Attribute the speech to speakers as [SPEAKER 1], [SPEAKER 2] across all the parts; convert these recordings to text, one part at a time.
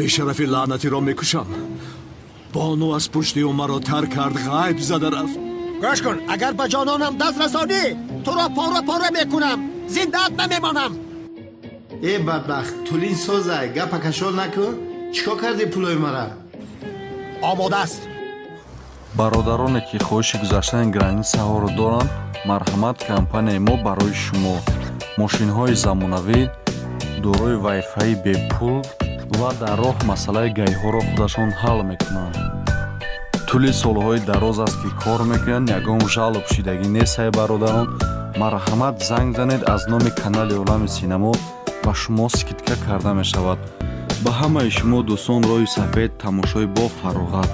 [SPEAKER 1] Бешарафи лаънатиро мекушам. Бону аз пушти ӯ маро тарк кард, ғайб зада рафт.
[SPEAKER 2] Гӯш кун, агар ба ҷононам даст расонӣ, туро пора пора мекунам, зиндаат намемонам.
[SPEAKER 3] Э бадбахт, тулин созай, гапа кашол накун. Чӣ кор кардӣ пулои мара?
[SPEAKER 2] Омода аст.
[SPEAKER 4] Бародароне ки хоҳиши гузаштани границаҳоро доранд, марҳамат, компанияи мо барои шумо мошинҳои замонавӣ, дорои вайфаи бепул ва дар роҳ масъалаи ГАИҳоро худашон ҳал мекунанд. Тӯли солҳои дароз аст, ки кор мекунанд, ягон жалоб шидагӣ нестае. Бародарон, марҳамат, занг занед, аз номи канали Олами Синамо ба шумо скидка карда мешавад. Ба ҳамаи шумо дӯстон роҳи сафед, тамошои бо фароғат.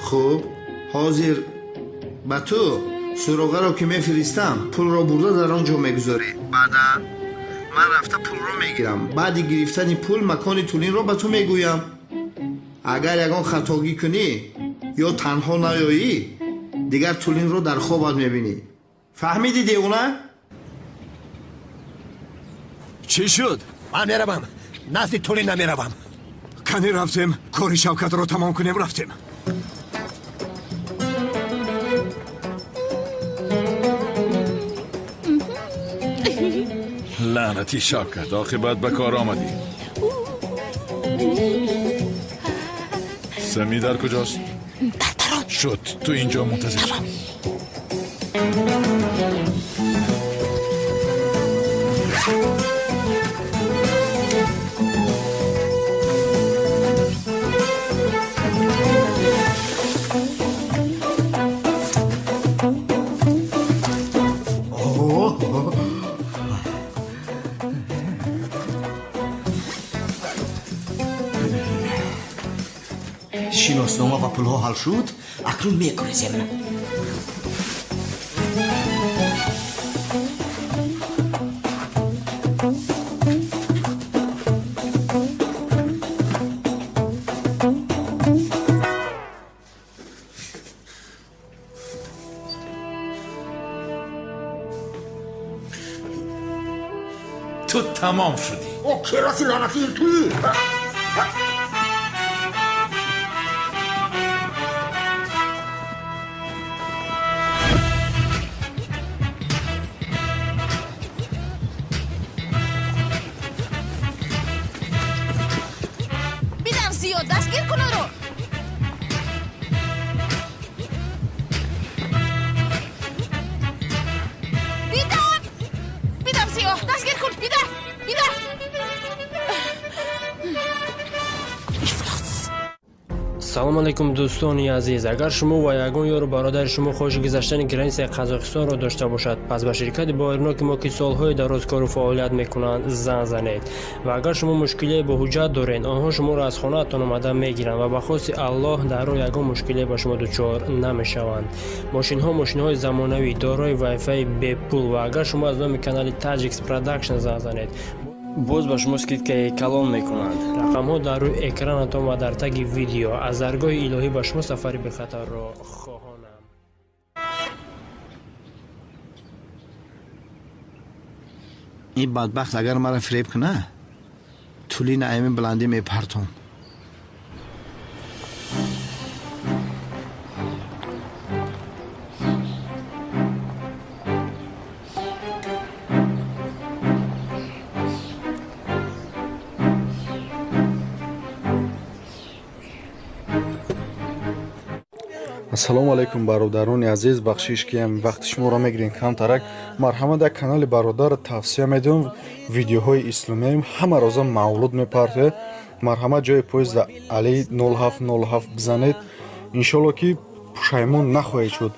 [SPEAKER 3] Хуб, ҳозир ба ту суроғаро ки мефиристам, пулро бурда дар он ҷо мегузорӣ. Баъдан ман рафта пулро мегирам. Баъди гирифтани пул макони тулинро ба ту мегӯям. Агар ягон хатогӣ кунӣ ё танҳо наёӣ, дигар тулинро дар хобат мебинӣ. Фаҳмидӣ, девона?
[SPEAKER 1] Чӣ шуд?
[SPEAKER 2] Ман меравам, назди тулин намеравам.
[SPEAKER 1] Кани рафтем, кори Шавкатро тамом кунем, рафтем.
[SPEAKER 5] Лаънатӣ Шавкат, оқибат ба кор омадӣ. Сами дар куҷост?
[SPEAKER 6] Дар дарон.
[SPEAKER 5] Шуд, ту инҷо мунтазир шав.
[SPEAKER 2] Шиноснома ва пулҳо ҳал шуд, акнун мегурезем.
[SPEAKER 5] Ту тамом шудӣ.
[SPEAKER 2] О, кераси лаънатӣ, ин туӣ?
[SPEAKER 6] Бидам, зиёд дастгир кун ӯро. Бидам, бидам, зиёд дастгир кун, бидам, бидам. Ифлос.
[SPEAKER 7] Салом алайкум, дӯстони азиз. Агар шумо ва ягон ёру бародари шумо хоҳиши гузаштани границаи Қазоқистонро дошта бошад, пас ба ширкати боварноки мо, ки солҳои дароз кору фаъолият мекунанд, занг занед. Ва агар шумо мушкилие бо ҳуҷҷат доред, онҳо шуморо аз хонаатон омада мегиранд ва ба хости Аллоҳ дар роҳ ягон мушкилие ба шумо дучор намешаванд. Мошинҳо мошинҳои замонавӣ, дорои вайфаи бепул, ва агар шумо аз номи канали Таҷикс Продакшн занг занед, боз ба шумо скидкаи калон мекунанд. Рақамҳо дар рӯи экранатон ва дар таги видео. Аз даргоҳи илоҳӣ ба шумо сафари бехатарро хоҳонам.
[SPEAKER 3] Ин бадбахт агар мара фиреб куна, тулина ами баландӣ мепартон.
[SPEAKER 4] Ассалому алайкум, бародарони азиз. Бахшиш, ки ҳам вақти шуморо мегирем камтарак. Марҳамат, як канали бародар тавсия медиҳам, видеоҳои исломиам, ҳама роза мавлуд мепартояд. Марҳамат, ҷои поезда Али 0707 бизанед, иншолло ки пушаймон нахоҳед шуд.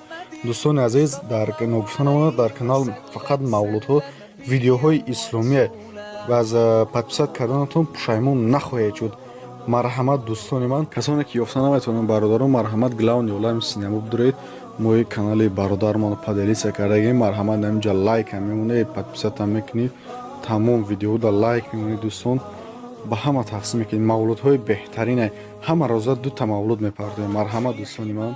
[SPEAKER 4] Дӯстони азиз, дар ногуфта намонад, дар канал фақат мавлудҳо, видеоҳои исломия ва аз подписать карданатон пушаймон нахоҳед шуд. Марҳамат, дӯстони ман, касоне ки ёфта наметавонанд, бародарон, марҳамат, главный Олами Синемо бидуред. Мои канали бародармон поделиться кардагем. Марҳамат, ҳаминҷа лайкам мемонед, подписатам мекунед, тамом видеода лайк мемонед. Дӯстон, ба ҳама тақсим мекунед. Мавлудҳои беҳтарине, ҳама роза дута мавлуд мепардоем. Марҳамат, дӯстони ман.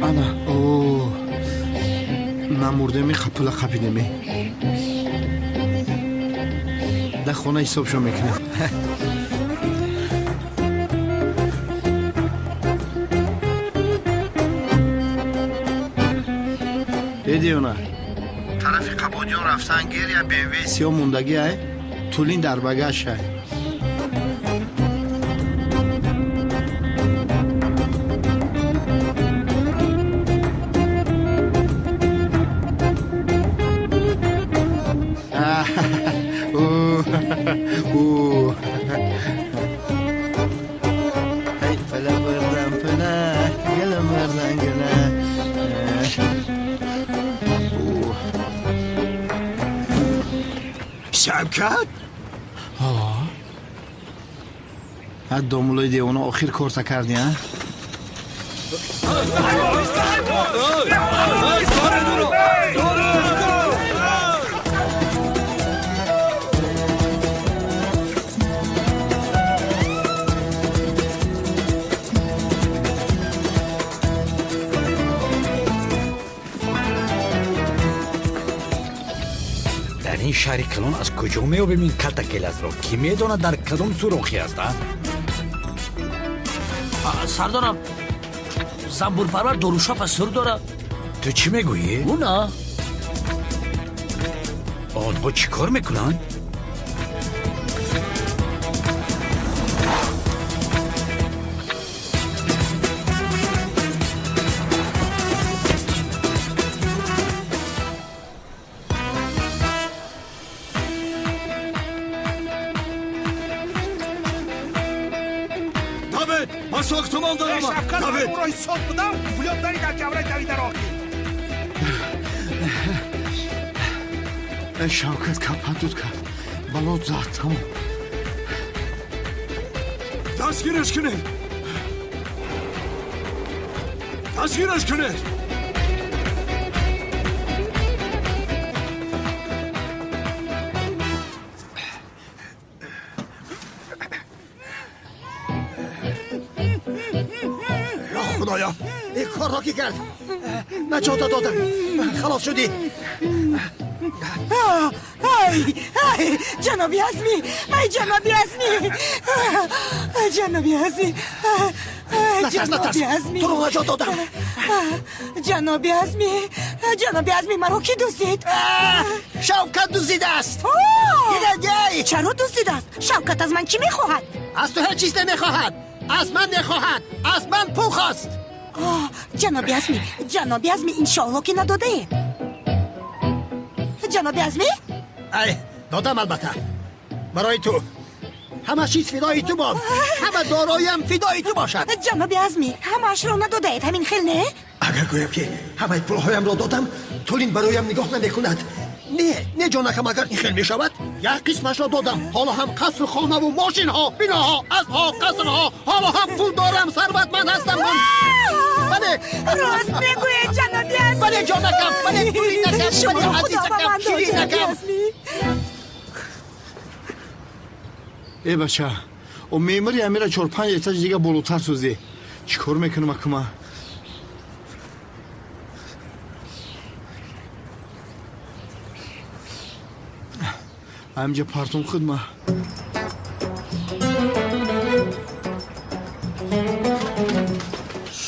[SPEAKER 3] Ана, о, намурдеми, пула қапидеми. Дар хона ҳисобшо мекунем. Э, девона, тарафи Қабодиён рафтан гир, я БМВ сиёҳ мондагӣ ай, тулин дар багаш ай.
[SPEAKER 1] Шавкат?
[SPEAKER 3] Ҳа, домулои девона, охир корта кардӣ, а?
[SPEAKER 8] Дар ин шаҳри калон аз куҷо меёбем ин калта келасро? Кӣ медонад дар кадом сурохӣ аст, а?
[SPEAKER 9] Сардорам, занбурпарвар дорушапа сур дорад.
[SPEAKER 8] Ту чӣ мегӯӣ?
[SPEAKER 9] Ӯ на.
[SPEAKER 8] Онҳо чӣ кор мекунанд?
[SPEAKER 1] Ман сохтумон дорам.
[SPEAKER 10] Давид! Ӯро ҳисоб будам, пулёт дари дар ҷавраи давида роҳ.
[SPEAKER 3] Шавкат капа дуд кард, балот зад, тамом.
[SPEAKER 1] Дастгираш кунед! Дастгираш кунед!
[SPEAKER 2] Худоё, ин корро ки кард? Наҷота додам, халос шудӣ.
[SPEAKER 11] Ай, ай, ҷаноби Азмӣ, ай, ҷаноби Азмӣ, ҷаноби Азмӣ,
[SPEAKER 2] Натарс, натарс, туро наҷот додам.
[SPEAKER 11] Ҷаноби Азмӣ, ҷаноби Азмӣ, маро кӣ дуздид?
[SPEAKER 2] Шавкат дуздидааст.
[SPEAKER 11] Чаро дуздидааст? Шавкат аз ман чӣ мехоҳад?
[SPEAKER 2] Аз ту ҳеҷ чиз намехоҳад, аз ман мехоҳад, аз ман пул хост.
[SPEAKER 11] Ҷаноби Азмӣ, ҷаноби Азмӣ, иншоалло ки надодаед. Ҷаноби Азмӣ?
[SPEAKER 2] Ай, додам, албатта. Барои ту. Ҳама чиз фидои ту бод, ҳама дороям фидои ту бошад.
[SPEAKER 11] Ҷаноби Азмӣ, ҳамаашро надодаед, ҳамин хел, не?
[SPEAKER 2] Агар гӯям ки ҳамаи пулҳоямро додам, тулин бароям нигоҳ намекунад. Не, не, ҷонакам, агар ин хел мешавад, як қисмашро додам. Ҳоло ҳам қасру хонаву мошинҳо, биноҳо, аспҳо, қасрҳо, ҳоло ҳам пул дорам, сарватманд ҳастам ман. Бале.
[SPEAKER 11] Рост мегӯед, ҷаноби Азмӣ.
[SPEAKER 2] Бале, ҷонакам, бале, тулинакам, бале, азизакам, ширинакам.
[SPEAKER 3] Э, бача, о, меъмори амира чор-панҷ этаж дига болотар созӣ. Чӣ кор мекунам акума? Ҳамҷа партум худма.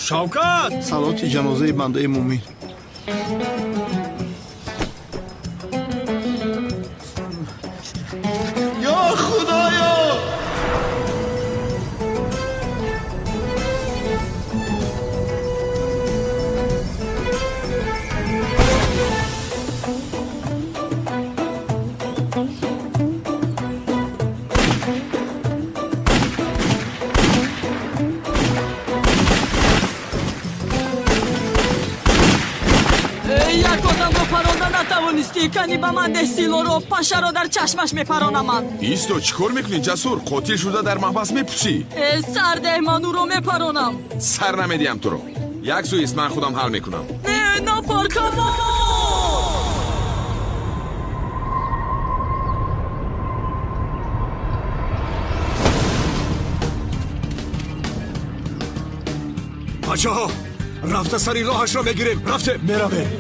[SPEAKER 1] Шавкат!
[SPEAKER 3] Салоти ҷанозаи бандаи муъмин. Ё Худоё!
[SPEAKER 12] Як одамро паронда натавонистӣ, кани ба ман деҳ силоро, пашаро дар чашмаш мепаронаман.
[SPEAKER 5] Исто, чӣ кор мекунӣ, Ҷасур? Қотил шуда дар маҳбас мепусӣ.
[SPEAKER 12] Э, сар деҳ, ман ӯро мепаронам.
[SPEAKER 5] Сар намедиҳам туро. Як сӯ ист, ман худам ҳал мекунам.
[SPEAKER 12] Не, напар, Камол!
[SPEAKER 1] Бачаҳо, Рафта сари роҳашро мегирем. Рафте, меравем.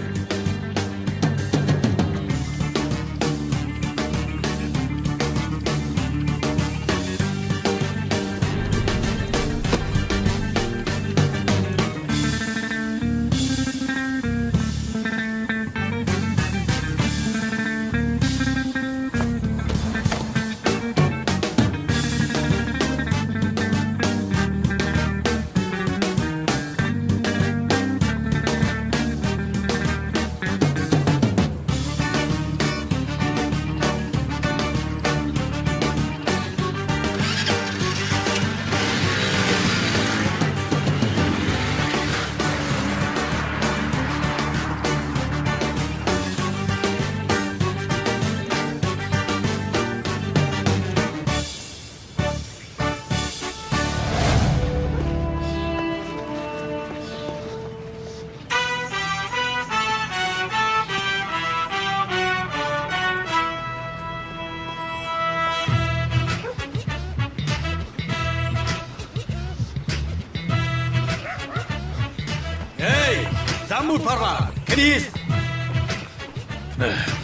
[SPEAKER 10] Замбурпарвар, кист?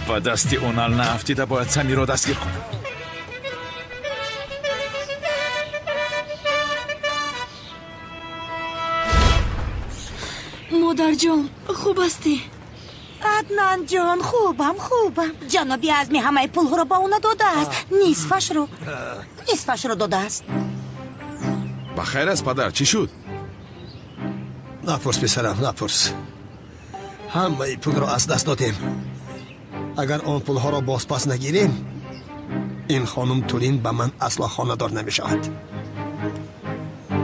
[SPEAKER 5] Ба дасти онал наафтида бояд Самирро дастгир кунам.
[SPEAKER 12] Модарҷон, хуб ҳастӣ?
[SPEAKER 11] Аднанҷон, хубам, хубам. Ҷаноби Азми ҳамаи пулҳоро ба ӯ надодааст. Нисфашро додааст.
[SPEAKER 5] Ба хайр аст, падар, чӣ шуд?
[SPEAKER 2] Напурс, писарам, напурс. Ҳамаи пулро аз даст додем. Агар он пулҳоро бозпас нагирем, ин хонум Тулин ба ман асло хонадор намешавад.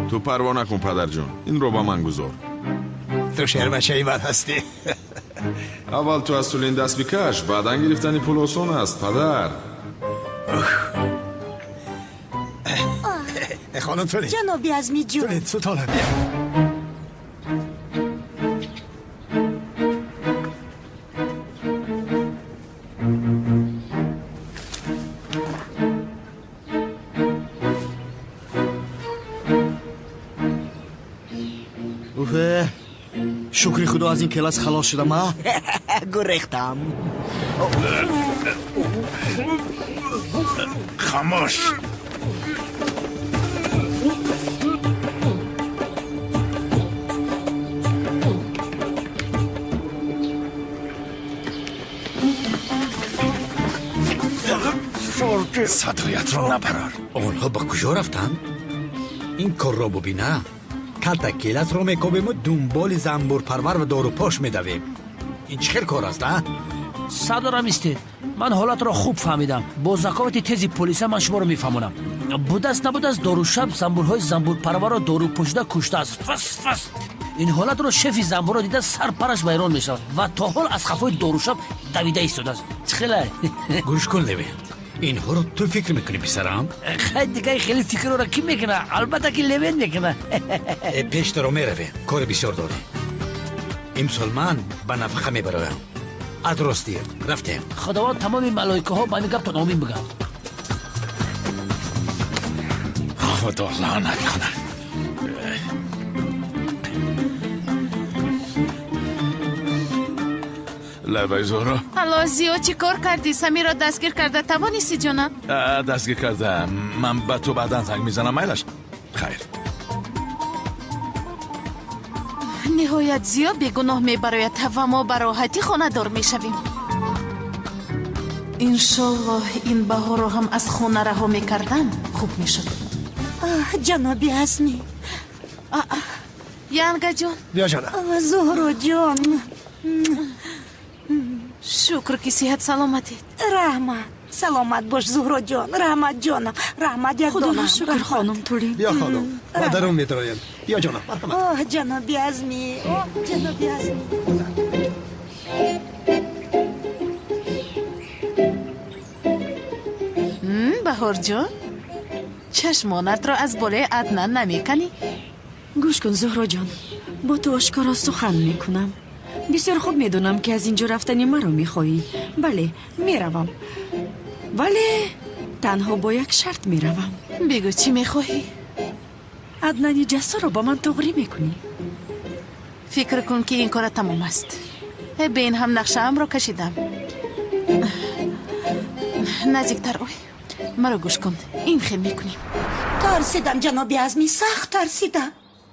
[SPEAKER 5] Ту парво накун, падарҷон, инро ба ман гузор.
[SPEAKER 2] Ту шербачаи ман ҳастӣ.
[SPEAKER 5] Аввал ту аз Тулин даст бикаш, баъдан гирифтани пул осон аст, падар.
[SPEAKER 2] Хонум Тулин.
[SPEAKER 11] Ҷаноби Азмиҷон.
[SPEAKER 2] Тулин, султонам, бия.
[SPEAKER 13] Шукри худо, аз ин келас халос шудам, а? Гурехтам.
[SPEAKER 10] Хамош.
[SPEAKER 5] Садоятро набарор.
[SPEAKER 8] Онҳо ба куҷо рафтанд? Ин корро бубина. Калта келасро мекобему дунболи замбурпарвар ва дорупош медавем. Ин чӣ хел кор аст, а?
[SPEAKER 9] Сардорам, истед. Ман ҳолатро хуб фаҳмидам. Бо заковати тези полиса ман шуморо мефаҳмонам. Будааст набудааст, дорушаб замбурҳои замбурпарварро дорупошида куштааст. Фас фас. Ин ҳолатро шефи замбурро дида сарпараш вайрон мешавад ва то ҳол аз хафои дорушаб давида истодааст. Чӣ хелай?
[SPEAKER 8] Гӯш кун, Левент. Инҳоро ту фикр мекунӣ, писарам?
[SPEAKER 9] Хай, дигар хеле фикрро кӣ мекуна? Албатта ки Левент мекуна.
[SPEAKER 8] Пештаро меравем, кори бисёр дорем. Имсол ман ба нафақа мебароям. Аз ростӣ рафтем.
[SPEAKER 9] Худованд тамоми малоикаҳо ба ҳамин гаптон омин бигӯянд.
[SPEAKER 5] Худо лаънат кунад. Лабай, Зуҳро.
[SPEAKER 6] Алло, Зиё, чӣ кор кардӣ? Самирро дастгир карда тавонистӣ, ҷонам?
[SPEAKER 5] Дастгир карда. Ман ба ту баъдан занг мезанам, майлаш? Хайр.
[SPEAKER 6] Ниҳоят Зиё бегуноҳ мебарояд ва мо ба роҳатӣ хонадор мешавем. Иншоллоҳ, ин баҳорро ҳам аз хона раҳо мекардам, хуб мешуд.
[SPEAKER 11] Ҷаноби Азмӣ.
[SPEAKER 6] Янгаҷон.
[SPEAKER 2] Биё, ҷонам.
[SPEAKER 11] Зуҳроҷон.
[SPEAKER 6] Шукр, ки сиҳат саломатед.
[SPEAKER 11] Раҳмат. Саломат бош, Зуҳроҷон. Раҳмат, ҷонам. Раҳмат, як
[SPEAKER 12] Худоро шукр, хонум Тулин.
[SPEAKER 2] Биё, хонум, ба дарун медароем. Биё, ҷонам, марҳамат.
[SPEAKER 11] Оҳ, ҷаноби Азмӣ. Оҳ, ҷаноби Азмӣ.
[SPEAKER 6] Баҳорҷон, чашмонатро аз болои Аднан намеканӣ?
[SPEAKER 12] Гӯш кун, Зуҳроҷон, бо ту ошкоро сухан мекунам. Бисёр хуб медонам, ки аз ин ҷо рафтани маро мехоҳӣ. Бале, меравам. Вале танҳо бо як шарт меравам.
[SPEAKER 6] Бигӯ, чӣ мехоҳӣ?
[SPEAKER 12] Аднани Ҷассорро ба ман туғрӣ мекунӣ.
[SPEAKER 6] Фикр кун, ки ин кора тамом аст. Бе ин ҳам нақшаамро кашидам. Наздиктар ой, маро гӯш кун, ин хел мекунем.
[SPEAKER 11] Тарсидам, ҷаноби Азмӣ, сахт тарсидам.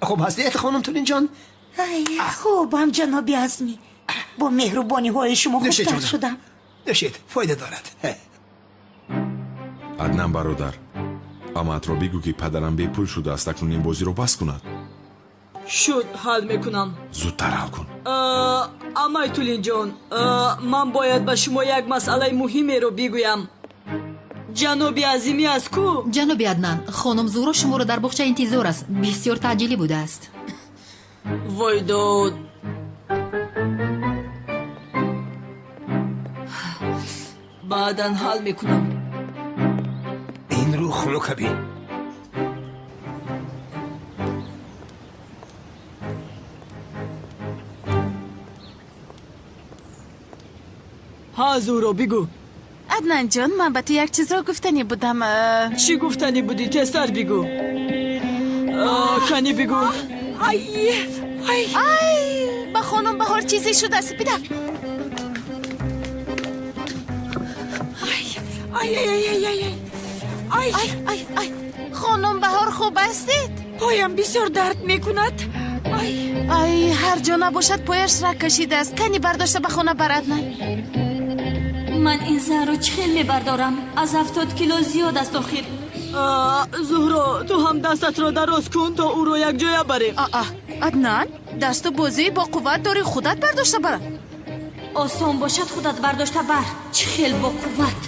[SPEAKER 2] Хуб ҳастед, хонум Тулинҷон?
[SPEAKER 11] Ай, хубам, ҷаноби Азмӣ, бо меҳрубониҳои шумо хубтар шудам.
[SPEAKER 2] Нӯшед, фоида дорад.
[SPEAKER 5] Аднан бародар, амаатро бигӯ, ки падарам бепул шудааст, акнун ин бозиро бас кунад.
[SPEAKER 14] Шуд, ҳал мекунам.
[SPEAKER 5] Зудтар ҳал кун.
[SPEAKER 14] Амай Тулинҷон, ман бояд ба шумо як масъалаи муҳимеро бигӯям. Ҷаноби Азимӣ аз ку?
[SPEAKER 15] Ҷаноби Аднан, хонум Зуҳро шуморо дар боғча интизор аст. Бисёр таъҷилӣ будааст.
[SPEAKER 14] Вой дод! Баъдан ҳал мекунам.
[SPEAKER 2] Ин рӯ хунука бин.
[SPEAKER 14] Ҳа, Зуҳро, бигӯ.
[SPEAKER 6] Аднанҷон, ман ба ту як чизро гуфтанӣ будам.
[SPEAKER 14] Чӣ гуфтанӣ будӣ? Тезтар бигӯ. Канӣ бигӯ.
[SPEAKER 6] Ай, ба хонум Баҳор чизе шудааст. Бидав.
[SPEAKER 12] Ай,
[SPEAKER 6] ай, ай, хонум Баҳор, хуб ҳастед?
[SPEAKER 12] Поям бисёр дард мекунад. Ай,
[SPEAKER 6] ай, ҳар ҷо набошад, пояш раг кашидааст. Кани бардошта ба хона бар, Аднан.
[SPEAKER 16] Ман ин занро чӣ хел мебардорам? Аз 70 кило зиёд аст охир.
[SPEAKER 14] Зуҳро, ту ҳам дастатро дароз кун, то ӯро якҷоя барем.
[SPEAKER 6] Аа, Аднан, дасту бозӣ бо қувват дорӣ, худат бардошта бар.
[SPEAKER 16] Осон бошад, худат бардошта бар. Чӣ хел бо қувват.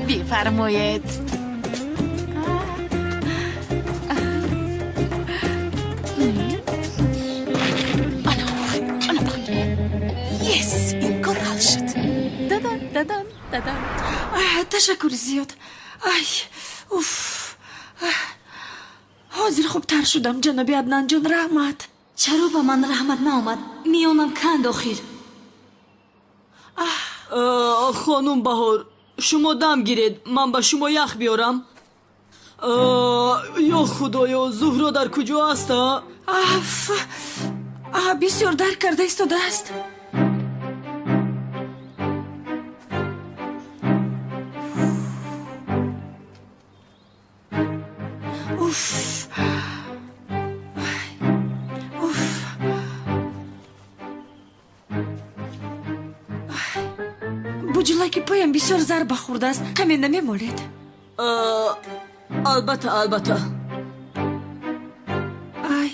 [SPEAKER 6] Бифармоед. Yes, ин кор ҳал шуд. Дадан, дадан, дадан.
[SPEAKER 12] Ташаккури зиёд. Ай, уф, ҳозир хубтар шудам, ҷаноби Аднанҷон, раҳмат.
[SPEAKER 16] Чаро ба ман раҳмат наомад? Миёнам канд охир.
[SPEAKER 14] Хонум Баҳор, шумо дам гиред, ман ба шумо ях биёрам. Ё худоё, Зуҳро дар куҷо аст?
[SPEAKER 12] Аф, бисёр дард карда истодааст. Уф, уф. Буҷулаки поям бисёр зарба хӯрдааст, каме намемолед?
[SPEAKER 14] Албатта, албатта.
[SPEAKER 12] Ай,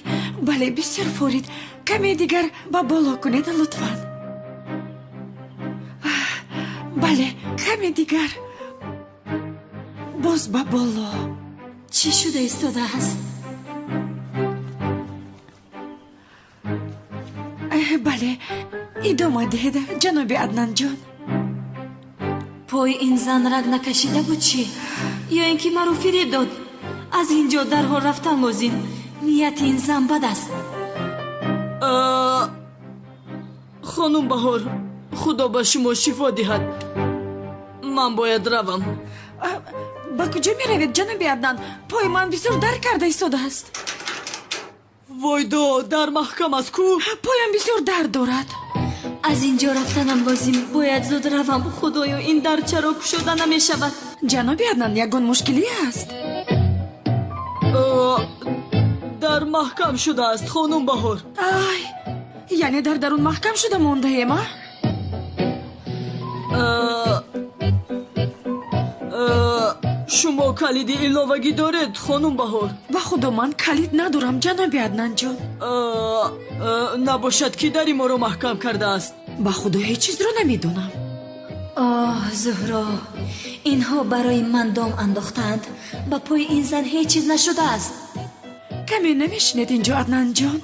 [SPEAKER 12] бале, бисёр форид. Каме дигар ба боло кунед, лутфан. Бале, каме дигар. Боз ба боло.
[SPEAKER 16] Чӣ шуда истодааст?
[SPEAKER 12] Бале, идома диҳед, ҷаноби Аднанҷон.
[SPEAKER 16] Пои ин зан раг накашида буд чӣ? Ё ин ки маро фиреб дод? Аз ин ҷо дарҳол рафтан лозим. Нияти ин зан бад аст.
[SPEAKER 14] Хонум Баҳор, худо ба шумо шифо диҳад. Ман бояд равам.
[SPEAKER 12] Ба куҷо меравед, ҷаноби Аднан? Пои ман бисёр дард карда истодааст.
[SPEAKER 14] Войдо, дар маҳкам аст ку?
[SPEAKER 12] Поям бисёр дард дорад.
[SPEAKER 16] Аз ин ҷо рафтанам лозим. Бояд зуд равам. Худоё, ин дар чаро кушода намешавад?
[SPEAKER 12] Ҷаноби Аднан, ягон мушкилӣ аст?
[SPEAKER 14] Дар маҳкам шудааст, хонум Баҳор.
[SPEAKER 12] Ай, яъне дар дарун маҳкам шуда мондаем, а?
[SPEAKER 14] Шумо калиди иловагӣ доред, хонум Баҳор?
[SPEAKER 12] Ба худо, ман калид надорам, ҷаноби Аднанҷон.
[SPEAKER 14] Набошад, ки дари моро маҳкам кардааст?
[SPEAKER 12] Ба худо, ҳеҷ чизро намедонам.
[SPEAKER 16] Оҳ, Зуҳро, инҳо барои ман дом андохтаанд. Ба пои ин зан ҳеҷ чиз нашудааст.
[SPEAKER 12] Каме намешинед инҷо, Аднанҷон?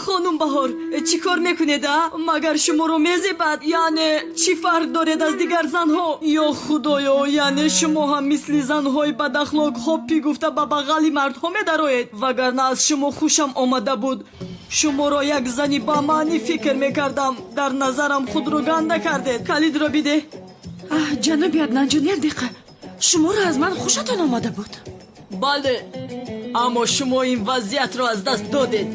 [SPEAKER 14] Хонум Баҳор, чӣ кор мекунед, а? Магар шуморо мезебад? Яъне чӣ фарқ доред аз дигар занҳо? Ё худоё, яъне шумо ҳам мисли занҳои бадахлоқ ҳоппи гуфта ба бағали мардҳо медароед? Вагарна аз шумо хушам омада буд. Шуморо як зани бамаънӣ фикр мекардам. Дар назарам худро ганда кардед. Калидро бидеҳ.
[SPEAKER 12] Ҷаноби Аднанҷон, як дақиқа. Шуморо аз ман хушатон омада буд?
[SPEAKER 14] Бале, аммо шумо ин вазъиятро аз даст додед.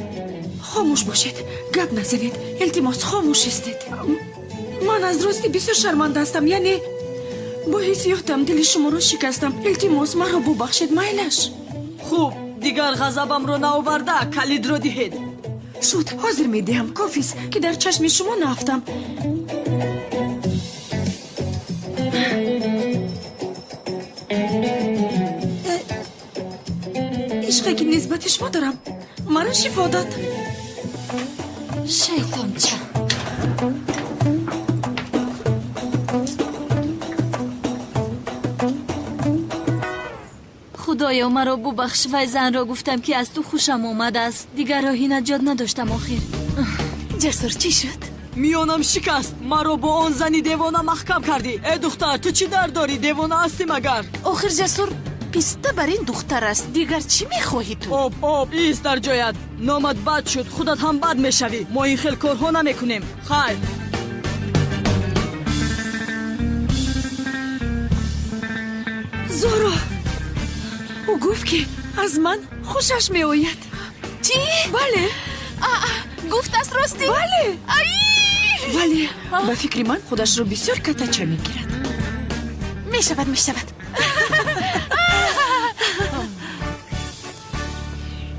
[SPEAKER 12] Хомӯш бошед, гап назанед. Илтимос, хомӯш истед. Ман аз рости бисёр шарманда ҳастам. Яъне бо ҳиссиётам дили шуморо шикастам. Илтимос, маро бубахшед, майлаш.
[SPEAKER 14] Хуб, дигар ғазабамро наоварда, калидро диҳед.
[SPEAKER 12] Шуд, ҳозир медиҳам. Кофист, ки дар чашми шумо наафтам. Ишқе ки нисбати шумо дорам маро шифо дод.
[SPEAKER 16] Шайтонча. Худоё, маро бубахш. Вай занро гуфтам, ки аз ту хушам омадааст. Дигар роҳи наҷот надоштам охир.
[SPEAKER 6] Ҷасур, чӣ шуд?
[SPEAKER 14] Миёнам шикаст. Маро бо он зани девона маҳкам кардӣ. Э духтар, ту чӣ дард дорӣ? Девона ҳастӣ магар?
[SPEAKER 6] Охир Ҷасур, писта бар ин духтар аст. Дигар чӣ мехоҳӣ ту?
[SPEAKER 14] Об, об, ист дар ҷоят. Номат бад шуд, худат ҳам бад мешавӣ. Мо ин хел корҳо намекунем. Хайр.
[SPEAKER 12] Зоро, ӯ гуфт, ки аз ман хушаш меояд.
[SPEAKER 6] Чӣ?
[SPEAKER 12] Бале.
[SPEAKER 6] Гуфтааст ростӣ?
[SPEAKER 12] Бале. Вале ба фикри ман худашро бисёр катача мегирад.
[SPEAKER 6] Мешавад, мешавад.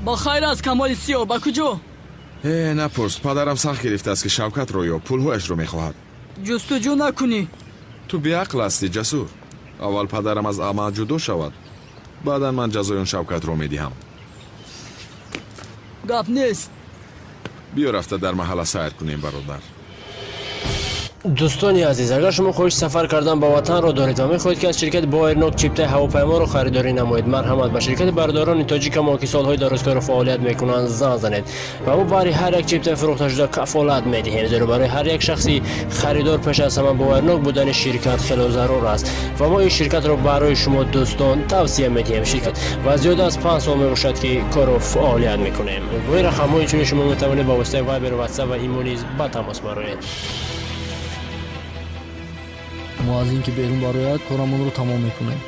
[SPEAKER 14] Ба хайр аз Камоли Сиёҳ, ба куҷо?
[SPEAKER 5] Э, напурс, падарам сахт гирифтааст, ки Шавкатро ё пулҳояшро мехоҳад.
[SPEAKER 14] Ҷустуҷӯ накунӣ.
[SPEAKER 5] Ту беақл ҳастӣ, Ҷасур. Аввал падарам аз амал ҷудо шавад, баъдан ман ҷазои он Шавкатро медиҳам.
[SPEAKER 14] Гап нест.
[SPEAKER 5] Биё рафта дар маҳалла сайр кунем, бародар.
[SPEAKER 7] Дӯстони азиз, агар шумо хоҳиши сафар кардан ба ватанро доред ва мехоҳед, ки аз ширкати Боэрнок чиптаи ҳавопайморо харидорӣ намоед, марҳамат ба ширкати бародарони тоҷикамо, ки солҳои дарозкору фаъолият мекунанд, занг занед ва мо баҳри ҳар як чиптаи фурӯхташуда кафолат медиҳем, зеро барои ҳар як шахси харидор пеш аз ҳама боварнок будани ширкат хело зарур аст ва мо ин ширкатро барои шумо дӯстон тавсия медиҳем. Ширкат ва зиёда аз 5 сол мебошад, ки кору фаъолият мекунем. Бо ин рақамҳо инчунин шумо метавонед ба воситаи Вайбер, Ватсап ва Имо низ ба тамос бароед.
[SPEAKER 17] Мо аз ин ки берун барояд, корамонро тамом мекунем.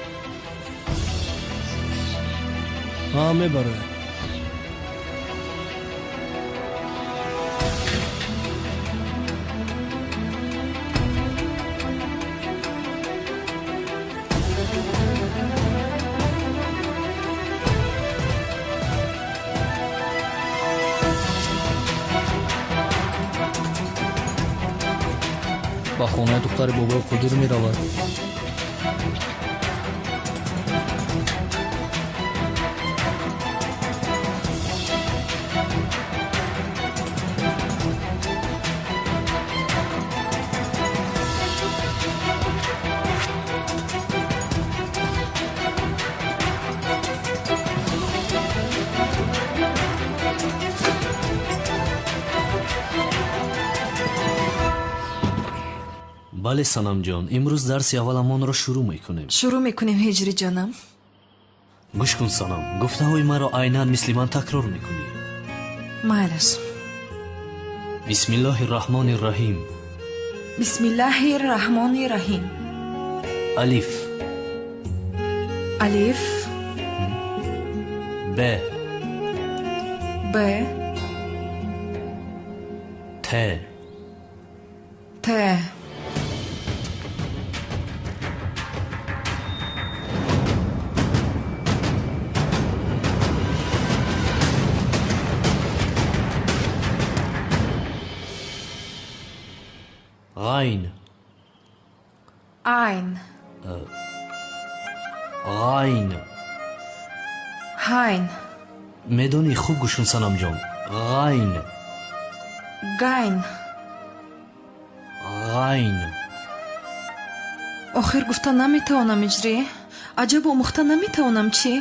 [SPEAKER 17] Ҳа, мебарояд. Ба хонаи духтари бобои Қодир меравад.
[SPEAKER 18] Бале, Санамҷон, имрӯз дарси авваламонро шурӯъ мекунем.
[SPEAKER 16] Шурӯъ мекунем, Ҳиҷриҷонам.
[SPEAKER 18] Гӯш кун, Санам, гуфтаҳои маро айнан мисли ман такрор мекунӣ.
[SPEAKER 16] Майлаш.
[SPEAKER 18] Бисмиллоҳи раҳмони раҳим.
[SPEAKER 16] Бисмиллоҳи раҳмони раҳим.
[SPEAKER 18] Алиф.
[SPEAKER 16] Алиф.
[SPEAKER 18] Б.
[SPEAKER 16] Б.
[SPEAKER 18] Т.
[SPEAKER 16] Т.
[SPEAKER 18] Ғайн.
[SPEAKER 16] Айн.
[SPEAKER 18] Ғайн.
[SPEAKER 16] Ҳайн.
[SPEAKER 18] Медонӣ, хуб гӯш кун, Санамҷон. Ғайн.
[SPEAKER 16] Гайн.
[SPEAKER 18] Ғайн.
[SPEAKER 16] Охир гуфта наметавонам, Иҷрӣ. Аҷаб омӯхта наметавонам, чӣ?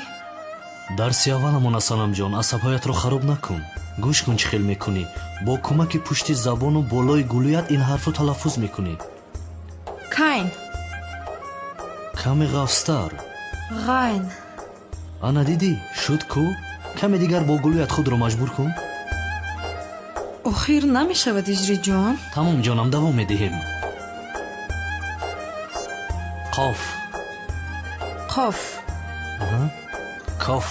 [SPEAKER 18] Дарси авваламона, Санамҷон, асабҳоятро хароб накун. Гӯш кун, чӣ хел мекунӣ. Бо кӯмаки пушти забону болои гулӯят ин ҳарфро талаффуз мекунӣ.
[SPEAKER 19] Кайн.
[SPEAKER 18] Каме ғафзтар.
[SPEAKER 19] Ғайн.
[SPEAKER 18] Ана дидӣ, шуд ку? Каме дигар бо гулӯят худро маҷбур кун.
[SPEAKER 19] Охир намешавад, Иҷриҷон.
[SPEAKER 18] Тамом, ҷонам, давом медиҳем. Қоф.
[SPEAKER 19] Қоф.
[SPEAKER 18] Коф.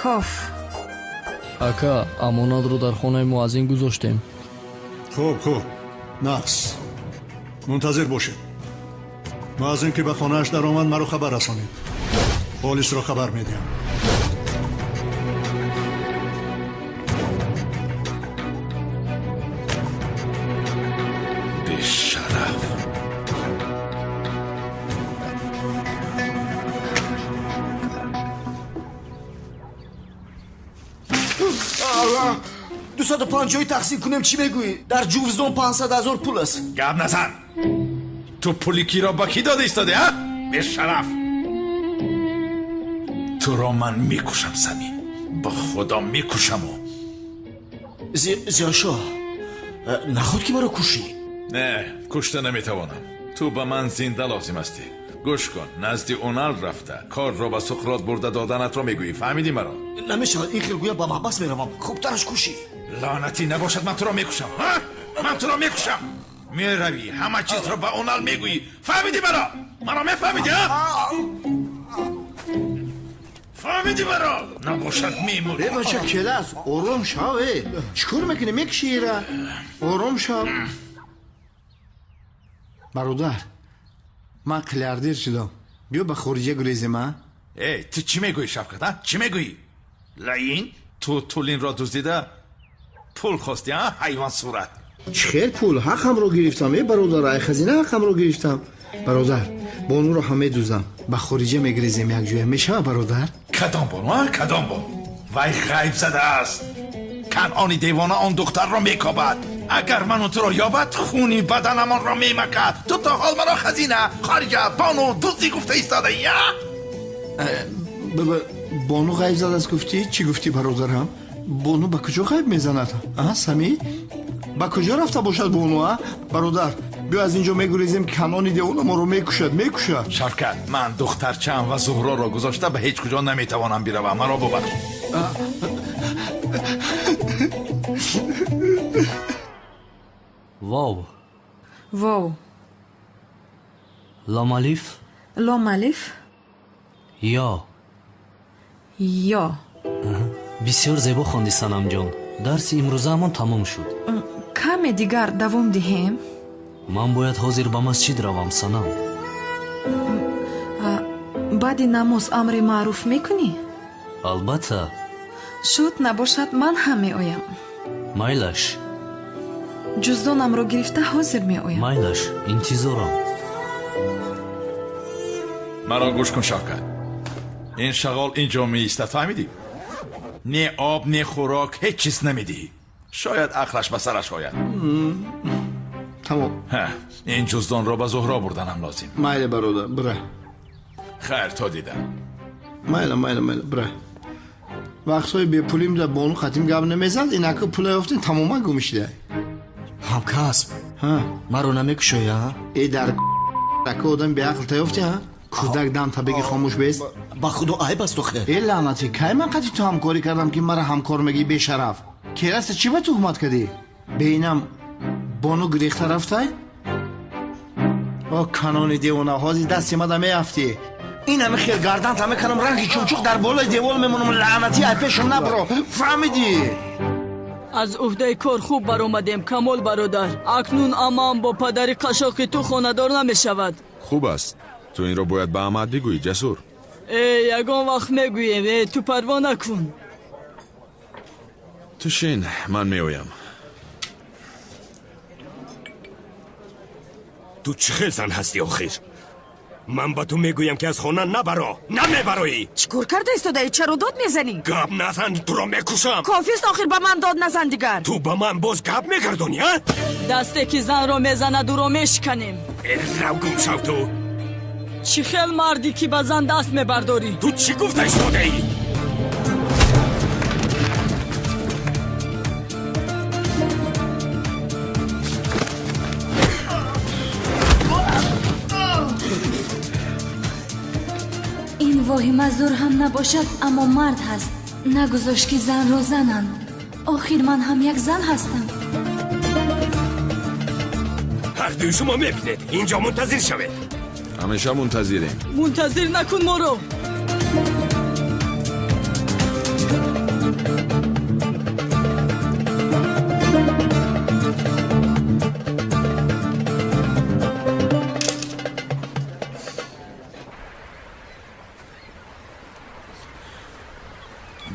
[SPEAKER 19] Коф.
[SPEAKER 17] Ака, амонатро дар хонаи муаззин гузоштем.
[SPEAKER 1] Хуб, хуб, нақс. Мунтазир бошед. Муаззин ки ба хонааш даромад, маро хабар расонед. Полисро хабар медиҳам.
[SPEAKER 5] Бешараф.
[SPEAKER 13] 250 тақсим кунем, чӣ мегӯӣ? Дар ҷувздон 500 ҳазор пул аст.
[SPEAKER 5] Гап назан. Ту пули киро ба кӣ дода истоди, а? Бешараф. Туро ман мекушам, Самим. Ба худо мекушаму.
[SPEAKER 13] Зиёшоҳ, наход ки маро кушӣ?
[SPEAKER 5] Не, кушта наметавонам. Ту ба ман зинда лозим ҳастӣ. Гӯш кун, назди Унал рафта корро ба Суқрот бурда доданатро мегӯӣ. Фаҳмидӣ маро?
[SPEAKER 13] Намешавад, ин хел гӯя ба маҳбас меравам. Хубтараш кушӣ.
[SPEAKER 5] Лаънатӣ набошад, ман туро мекушам. Ман туро мекушам. Меравӣ, ҳама чизро ба Унал мегӯӣ. Фаҳмидӣ маро? Маро мефаҳмидӣ, а? Фаҳмидӣ маро? Набошад, мемурӣ.
[SPEAKER 3] Э, бача, келас, ором шав, э. Чӣ кор мекунӣ? Мекушӣ ира. Ором шав. Бародар, ман қилярдир шудам. Биё ба хориҷа гурезем, а?
[SPEAKER 5] Эй, ту чӣ мегӯӣ, Шавкат, а? Чӣ мегӯӣ? Лаин, ту Тулинро дуздида пул хостӣ, а? Ҳайвон сурат.
[SPEAKER 3] Чӣ хел пул? Ҳаққамро гирифтам, э, бародар, ай хазина ҳаққамро гирифтам. Бародар, бонуро ҳам медуздам. Ба хориҷа мегирезем якҷоя. Мешава, бародар?
[SPEAKER 5] Кадом бону, а? Кадом бону? Вай ғайб задааст. Канъони девона он духтарро мекобад. Агар ману туро ёбад, хуни баданамонро мемакад. Ту то ҳол маро хазина, хориҷа, бону, дуздӣ гуфта истодаӣ, а?
[SPEAKER 3] Бону ғайб задааст гуфтӣ? Чӣ гуфтӣ, бародарам? Бону ба куҷо ғайб мезанад? А, Самӣ? Ба куҷо рафта бошад бону, а? Бародар, биё аз ин ҷо мегурезем, канони девона моро мекушад, мекушад.
[SPEAKER 5] Шавкат, ман духтарчаам ва Зуҳроро гузошта ба ҳеҷ куҷо наметавонам биравам. Маро бубахш.
[SPEAKER 18] Вов.
[SPEAKER 19] Вов.
[SPEAKER 18] Лом алиф.
[SPEAKER 19] Лом алиф.
[SPEAKER 18] Ё.
[SPEAKER 19] Ё.
[SPEAKER 18] Бисёр зебо хонди, Санамҷон. Дарси имрӯзаамон тамом шуд.
[SPEAKER 19] Каме дигар давом диҳем?
[SPEAKER 18] Ман бояд ҳозир ба масҷид равам, Санам.
[SPEAKER 19] Баъди намоз амри маъруф мекунӣ?
[SPEAKER 18] Албатта.
[SPEAKER 19] Шуд, набошад, ман ҳам меоям.
[SPEAKER 18] Майлаш.
[SPEAKER 19] Ҷуздонамро гирифта ҳозир меоям.
[SPEAKER 18] Майлаш, интизорам.
[SPEAKER 5] Маро гӯш кун, Шавкат. Ин шағол ин ҷо меистад, фаҳмидӣ? Не об, не хӯрок, ҳеҷ чиз намедиҳӣ. Шояд ақлаш ба сараш ояд.
[SPEAKER 3] Тамом.
[SPEAKER 5] Ин ҷуздонро ба Зуҳро бурданам лозим.
[SPEAKER 3] Майли, бародар, бира.
[SPEAKER 5] Хайр, то дидам.
[SPEAKER 3] Майла, майла, майла, бира. Вақтҳои бепулим да бону қатим гап намезад, инака пула ёфтем, тамоман гум шуда.
[SPEAKER 13] Ҳамкасб, маро намекушоӣ, а?
[SPEAKER 3] Э, дар ака одам беақл та ёфтӣ, а? Кӯдак дам та беги хомӯш бест.
[SPEAKER 13] Ба худо айб аст охир.
[SPEAKER 3] Э, лаънатӣ, кай ман қати ту ҳамкорӣ кардам, ки мара ҳамкор мегӣ, бешараф? Кераста чӣ ба туҳмат кардӣ? Бeinам бону гирехта рафтай? О, канони девона, ҳозир дасти мада меафтӣ. Ин ҳами хел гардан та мекунам, ранги чумчуқ дар болои девол мемонам, лаънатӣ, ай пешам набро. Фаҳмидӣ?
[SPEAKER 14] Аз уҳдаи кор хуб баромадем, Камол бародар. Акнун амам бо падари қашоқи ту хонадор намешавад.
[SPEAKER 5] Хуб аст. Ту инро бояд ба Аҳмад бигӯӣ, Ҷасур.
[SPEAKER 14] Э, ягон вақт мегӯем. Э, ту парво накун.
[SPEAKER 5] Ту шин, ман меоям.
[SPEAKER 10] Ту чӣ хел зан ҳастӣ охир? Ман ба ту мегӯям, ки аз хона набаро, намебароӣ.
[SPEAKER 12] Чӣ кор карда истодаӣ? Чаро дод мезанӣ?
[SPEAKER 10] Гап назан, туро мекушам.
[SPEAKER 12] Кофист охир, ба ман дод назан дигар.
[SPEAKER 10] Ту ба ман боз гап мегардонӣ, а?
[SPEAKER 14] Дасте ки занро мезанад, ӯро мешиканем.
[SPEAKER 10] Э, рав, гум шав ту.
[SPEAKER 14] Чӣ хел мардӣ, ки ба зан даст мебардорӣ?
[SPEAKER 10] Ту чӣ гуфта истодаӣ?
[SPEAKER 16] Воҳима зур ҳам набошад, аммо мард ҳаст. Нагузошт ки занро зананд. Охир ман ҳам як зан ҳастам.
[SPEAKER 10] Ҳар дуи шумо мебинед, инҷо мунтазир шавед.
[SPEAKER 20] Ҳамеша мунтазирем.
[SPEAKER 14] Мунтазир накун моро.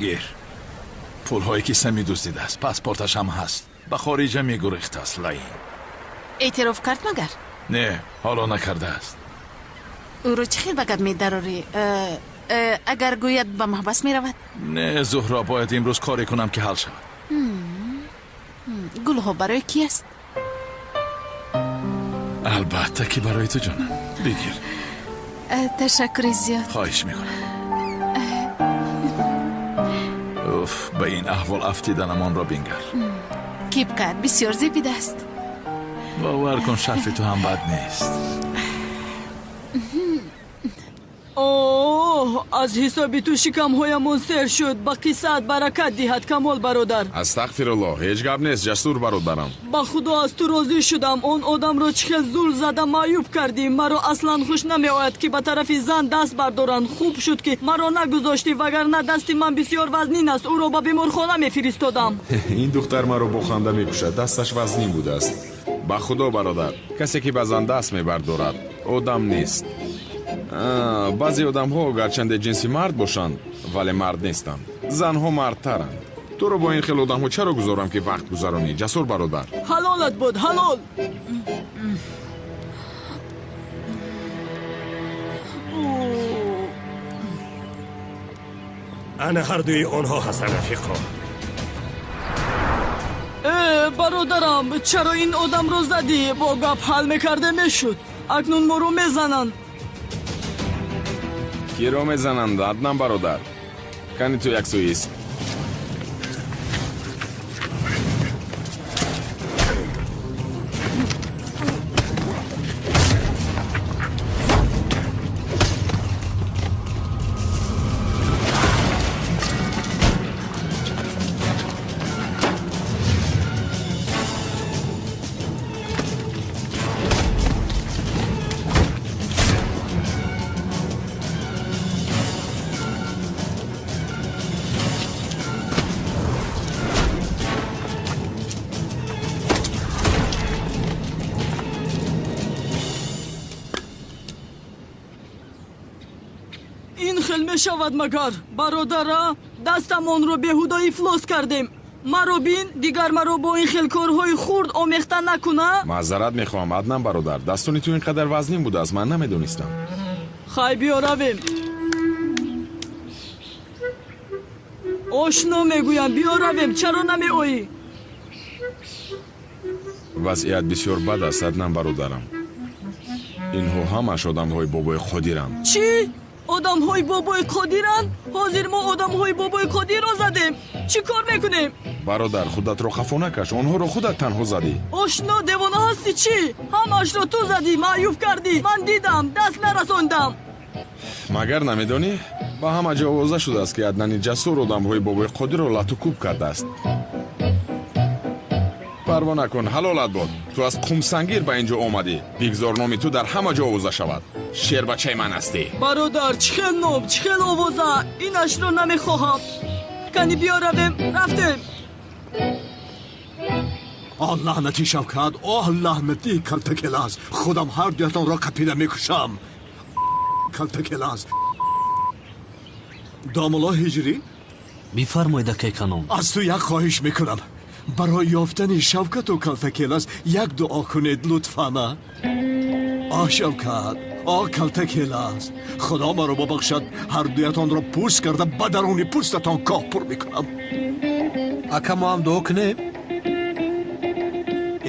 [SPEAKER 5] Гир, пулҳое ки Сами дуздидааст, паспорташ ҳам ҳаст. Ба хориҷа мегурехтааст лаин.
[SPEAKER 6] Эътироф кард магар?
[SPEAKER 5] Не, ҳоло накардааст.
[SPEAKER 6] Ӯро чӣ хел ба гап медарорӣ? Агар гӯяд ба маҳбас меравад?
[SPEAKER 5] Не, Зуҳро, бояд имрӯз коре кунам ки ҳал шавад.
[SPEAKER 6] Гулҳо барои кӣ аст?
[SPEAKER 5] Албатта ки барои ту, ҷонам. Бигир.
[SPEAKER 6] Ташаккури зиёд.
[SPEAKER 5] Хоҳиш мекунам. Уф, ба ин аҳвол афтиданамонро бингар.
[SPEAKER 6] Кипкат бисёр зебидааст.
[SPEAKER 5] Бовар кун, шарфи ту ҳам бад нест.
[SPEAKER 14] Оҳ, аз ҳисоби ту шикамҳоямон сер шуд. Ба қиссаат баракат диҳад, Камол бародар.
[SPEAKER 20] Астағфируллоҳ, ҳеҷ гап нест, Ҷасур бародарам.
[SPEAKER 14] Ба худо аз ту розӣ шудам. Он одамро чӣ хел зур зада маъюб кардӣ. Маро аслан хуш намеояд ки ба тарафи зан даст бардоранд. Хуб шуд ки маро нагузоштӣ, вагарна дасти ман бисёр вазнин аст. Ӯро ба беморхона мефиристодам.
[SPEAKER 20] Ин духтар маро бо ханда мекушад. Дасташ вазнин будааст. Ба худо бародар, касе ки ба зан даст мебардорад одам нест. Баъзе одамҳо гарчанде ҷинси мард бошанд, вале мард нестанд. Занҳо мардтаранд. Туро бо ин хел одамҳо чаро гузорам ки вақт гузаронӣ, Ҷасур бародар?
[SPEAKER 14] Ҳалолат буд, ҳалол.
[SPEAKER 10] Ана ҳар дуи онҳо ҳастанд, рафиқо.
[SPEAKER 14] Бародарам, чаро ин одамро задӣ? Бо гап ҳал мекарда мешуд. Акнун моро мезананд.
[SPEAKER 20] Киро мезананд, Аднан бародар? Кани ту яксӯист.
[SPEAKER 14] Мешавад магар, бародара? Дастамонро беҳуда ифлос кардем. Маро бин, дигар маро бо ин хел корҳои хурд омехта накуна.
[SPEAKER 20] Маъзарат мехоҳам, Аднан бародар. Дастони ту ин қадар вазнин будааст, ман намедонистам.
[SPEAKER 14] Хай, биё равем. Ошно мегӯям, биё равем. Чаро намеоӣ?
[SPEAKER 20] Вазъият бисёр бад аст, Аднан бародарам. Инҳо ҳамаш одамҳои бобои Қодиранд.
[SPEAKER 14] Чӣ? Одамҳои бобои Қодиранд? Ҳозир мо одамҳои бобои Қодирро задем. Чӣ кор мекунем?
[SPEAKER 20] Бародар, худатро хафо накаш. Онҳоро худат танҳо задӣ.
[SPEAKER 14] Ошно, девона ҳастӣ чӣ? Ҳамашро ту задӣ, маъюб кардӣ. Ман дидам, даст нарасондам.
[SPEAKER 20] Магар намедонӣ? Ба ҳама ҷо овоза шудааст ки Аднани Ҷасур одамҳои бобои Қодирро лату кӯб кардааст. Парво накун, ҳалолат бод. Ту аз Қумсангир ба ин ҷо омадӣ. Бигзор номи ту дар ҳама ҷо овоза шавад. Шербачаи ман ҳастӣ.
[SPEAKER 14] Бародар, чӣ хел ном, чӣ хел овоза. Инашро намехоҳам. Кани биё равем. Рафтем.
[SPEAKER 2] Оҳ, лаънати Шавкат, оҳ, лаънати Калтакелас. Худам ҳар дуятонро қапида мекушам. Калтакелас. Домулло Ҳиҷрӣ?
[SPEAKER 18] Бифармоед, акай Канон.
[SPEAKER 2] Аз ту як хоҳиш мекунам. Барои ёфтани Шавкату Калтакелас як дуо кунед, лутфан. Оҳ, Шавкат, оҳ, Калтакелас. Худо маро бубахшад, ҳар дуятонро пӯст карда ба даруни пӯстатон коҳ пур мекунам.
[SPEAKER 8] Ака, мо ҳам дуо кунем?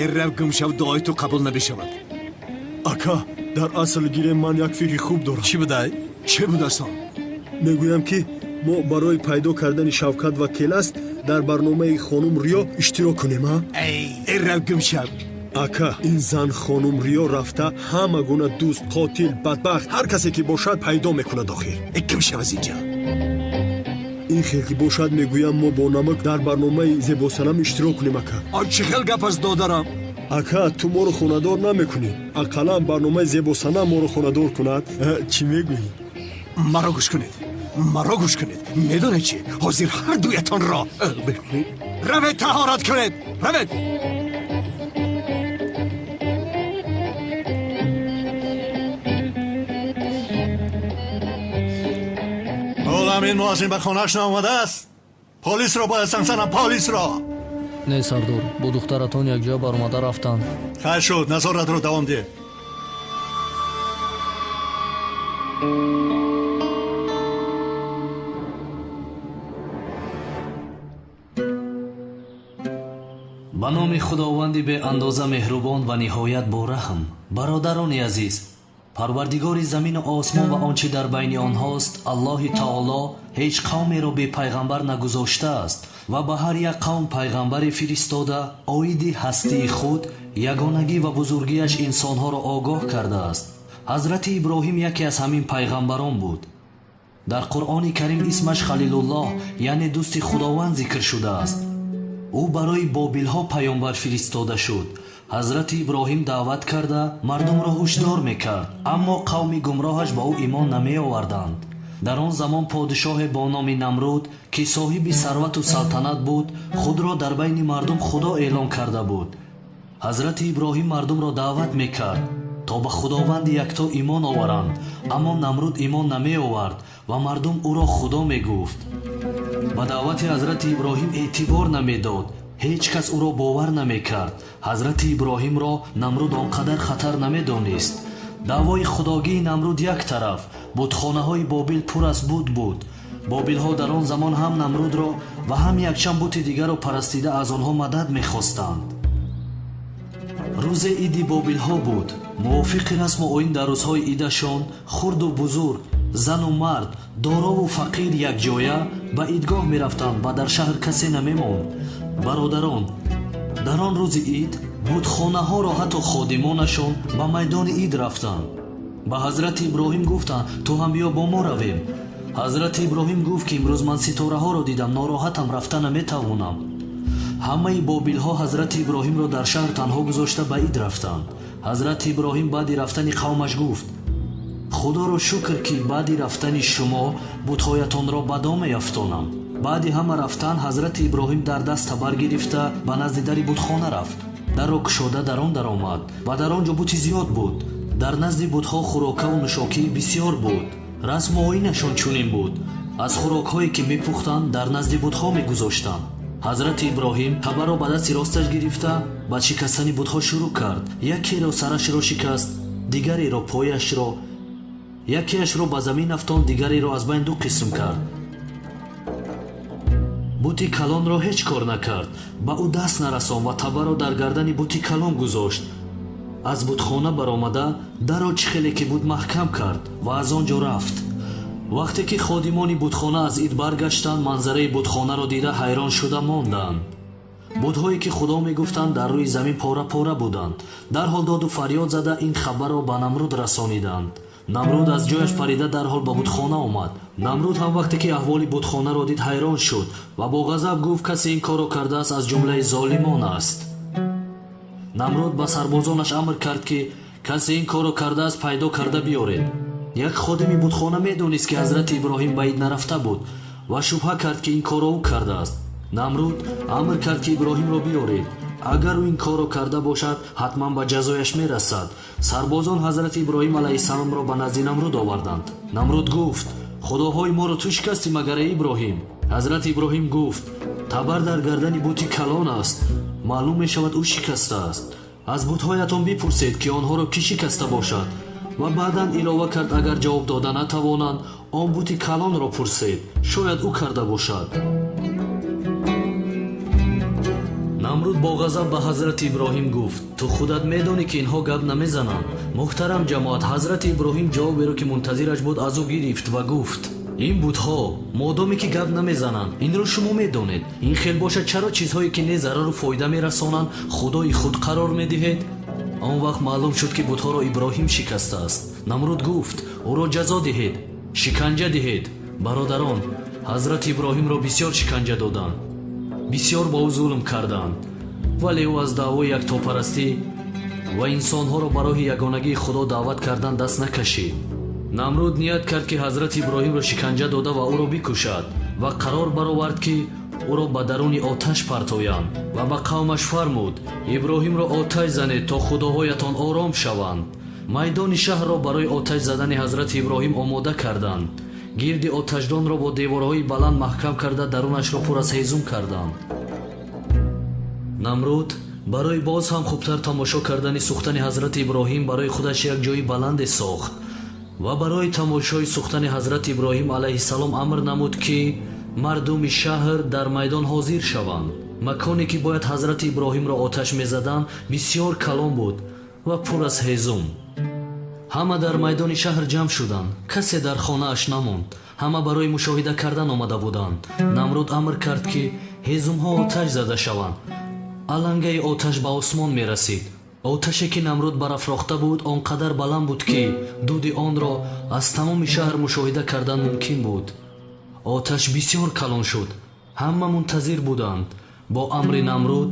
[SPEAKER 2] Эррав гум шав, дуои ту қабул намешавад.
[SPEAKER 1] Ака, дар асл гирем, ман як фикри хуб дорам.
[SPEAKER 8] Чӣ будай?
[SPEAKER 2] Чӣ будаст он?
[SPEAKER 1] Мегӯям ки мо барои пайдо кардани Шавкат ва Келаст дар барномаи хонум Риё иштирок кунем, а?
[SPEAKER 2] Эррав гум шав.
[SPEAKER 21] Ака, ин зан хонум Риё рафта ҳама гуна дӯст, қотил, бадбахт, ҳар касе ки бошад пайдо мекунад охир.
[SPEAKER 2] Ким шав аз инҷа.
[SPEAKER 21] Ин хел ки бошад, мегӯям, мо бо Намак дар барномаи Зебосанам иштирок кунем, ака.
[SPEAKER 2] Ай, чӣ хел гап аст, додарам?
[SPEAKER 21] Ака, ту моро хонадор намекунӣ. Ақаллан барномаи Зебосанам моро хонадор кунад. Чӣ мегӯӣ?
[SPEAKER 2] Маро гӯш кунед, маро гӯш кунед. Медонед чӣ? Ҳозир ҳар дуятонро равед, таҳорат кунед, равед.
[SPEAKER 1] Ҳолам ин муаззин ба хонааш наомадааст. Полисро бояд занг занам, полисро.
[SPEAKER 17] Не, сардор, бо духтаратон якҷоя баромада рафтанд.
[SPEAKER 1] Хайр шуд, назоратро давом деҳ.
[SPEAKER 18] Ба номи Худованди беандоза меҳрубон ва ниҳоят бораҳм. Бародарони азиз, Парвардигори замину осмон ва он чӣ дар байни онҳост, Аллоҳи таоло ҳеҷ қавмеро бепайғамбар нагузоштааст ва ба ҳар як қавм пайғамбаре фиристода, оиди ҳастии худ, ягонагӣ ва бузургиаш инсонҳоро огоҳ кардааст. Ҳазрати Иброҳим яке аз ҳамин пайғамбарон буд. Дар Қуръони Карим исмаш Халилуллоҳ, яъне дӯсти Худованд зикр шудааст. Ӯ барои бобилҳо паёмбар фиристода шуд. Ҳазрати Иброҳим даъват карда мардумро ҳушдор мекард, аммо қавми гумроҳаш ба ӯ имон намеоварданд. Дар он замон подишоҳе бо номи Намруд, ки соҳиби сарвату салтанат буд, худро дар байни мардум худо эълон карда буд. Ҳазрати Иброҳим мардумро даъват мекард, то ба Худованди якто имон оваранд, аммо Намруд имон намеовард ва мардум ӯро худо мегуфт. Ба даъвати ҳазрати Иброҳим эътибор намедод, ҳеҷ кас ӯро бовар намекард. Ҳазрати Иброҳимро Намруд он қадар хатар намедонист. Даъвои худогии Намруд як тараф, бутхонаҳои Бобил пур аз бут буд. Бобилҳо дар он замон ҳам Намрудро ва ҳам якчанд бути дигарро парастида аз онҳо мадад мехостанд. Рӯзе иди бобилҳо буд. Мувофиқи расму оин дар рӯзҳои идашон хурду бузург, зану мард, дорову фақир якҷоя ба идгоҳ мерафтанд ва дар шаҳр касе намемонд. Бародарон, дар он рӯзи ид бутхонаҳоро ҳатто ходимонашон ба майдони ид рафтанд. Ба ҳазрати Иброҳим гуфтанд: ту ҳам биё бо мо равем. Ҳазрати Иброҳим гуфт, ки имрӯз ман ситораҳоро дидам, нороҳатам, рафта наметавонам. Ҳамаи бобилҳо ҳазрати Иброҳимро дар шаҳр танҳо гузошта ба ид рафтанд. Ҳазрати Иброҳим баъди рафтани қавмаш гуфт: худоро шукр, ки баъди рафтани шумо бутҳоятонро ба дом меафтонам. Баъди ҳама рафтан ҳазрати Иброҳим дар даст табар гирифта ба назди дари бутхона рафт. Дарро кушода дар он даромад ва дар он ҷо бути зиёд буд. Дар назди бутҳо хӯрокаву нӯшокии бисьёр буд. Расму оинашон чунин буд: аз хӯрокҳое ки мепухтанд, дар назди бутҳо мегузоштанд. Ҳазрати Иброҳим табарро ба дасти росташ гирифта ба шикастани бутҳо шурӯъ кард. Якеро сарашро шикаст, дигареро пояшро, якеашро ба замин афтонд, дигареро аз байн ду қисм кард. Бути калонро ҳеҷ кор накард, ба ӯ даст нарасон ва табарро дар гардани бути калон гузошт. Аз бутхона баромада дарро чӣ хеле ки буд маҳкам кард ва аз он ҷо рафт. Вақте ки ходимони бутхона аз ид баргаштанд, манзараи бутхонаро дида ҳайрон шуда монданд. Бутҳое ки худо мегуфтанд, дар рӯи замин пора-пора буданд. Дарҳол доду фарёд зада ин хабарро ба Намруд расониданд. Намруд аз ҷояш парида дарҳол ба бутхона омад. Намруд ҳам вақте ки аҳволи бутхонаро дид, ҳайрон шуд ва бо ғазаб гуфт: касе ин корро кардааст, аз ҷумлаи золимон аст. Намруд ба сарбозонаш амр кард, ки касе ин корро кардааст, пайдо карда биёред. Як ходими бутхона медонист, ки ҳазрати Иброҳим ба ид нарафта буд ва шубҳа кард, ки ин корро ӯ кардааст. Намруд амр кард, ки Иброҳимро биёред. Агар ӯ ин корро карда бошад, ҳатман ба ҷазояш мерасад. Сарбозон ҳазрати Иброҳим алайҳиссаломро ба назди Намруд оварданд. Намруд гуфт: худоҳои моро ту шикастӣ, магар эй Иброҳим? Ҳазрати Иброҳим гуфт: табар дар гардани бути калон аст, маълум мешавад ӯ шикастааст. Аз бутҳоятон бипурсед, ки онҳоро кӣ шикаста бошад. Ва баъдан илова кард: агар ҷавоб дода натавонанд, он бути калонро пурсед, шояд ӯ карда бошад. Намруд бо ғазаб ба ҳазрати Иброҳим гуфт: ту худат медонӣ, ки инҳо гап намезананд. Муҳтарам ҷамоат, ҳазрати Иброҳим ҷавоберо, ки мунтазираш буд, аз ӯ гирифт ва гуфт: Ин бутҳо модоме ки гап намезананд, инро шумо медонед. Ин хел бошад, чаро чизҳое ки не зарару фоида мерасонанд, худои худ қарор медиҳед? Он вақт маълум шуд, ки бутҳоро Иброҳим шикастааст. Намруд гуфт: ӯро ҷазо диҳед, шиканҷа диҳед. Бародарон, ҳазрати Иброҳимро бисёр шиканҷа доданд, бисёр ба ӯ зулм карданд, вале ӯ аз даъвои яктопарастӣ ва инсонҳоро ба роҳи ягонагии Худо даъват кардан даст накашид. Намруд ният кард, ки ҳазрати Иброҳимро шиканҷа дода ва ӯро бикушад ва қарор баровард, ки ӯро ба даруни оташ партоянд ва ба қавмаш фармуд: Иброҳимро оташ занед, то худоҳоятон ором шаванд. Майдони шаҳрро барои оташ задани ҳазрати Иброҳим омода карданд. Гирди оташдонро бо деворҳои баланд маҳкам карда, дарунашро пур аз ҳезум карданд. Намруд барои боз ҳам хубтар тамошо кардани сӯхтани ҳазрати Иброҳим барои худаш як ҷои баланде сохт ва барои тамошои сӯхтани ҳазрати Иброҳим алайҳиссалом амр намуд, ки мардуми шаҳр дар майдон ҳозир шаванд. Маконе ки бояд ҳазрати Иброҳимро оташ мезаданд, бисёр калон буд ва пур аз ҳезум. Ҳама дар майдони шаҳр ҷамъ шуданд, касе дар хонааш намонд. Ҳама барои мушоҳида кардан омада буданд. Намруд амр кард, ки ҳезумҳо оташ зада шаванд. Алангаи оташ ба осмон мерасид. Оташе ки Намруд барафрохта буд, он қадар баланд буд, ки дуди онро аз тамоми шаҳр мушоҳида кардан мумкин буд. Оташ бисёр калон шуд. Ҳама мунтазир буданд. Бо амри Намруд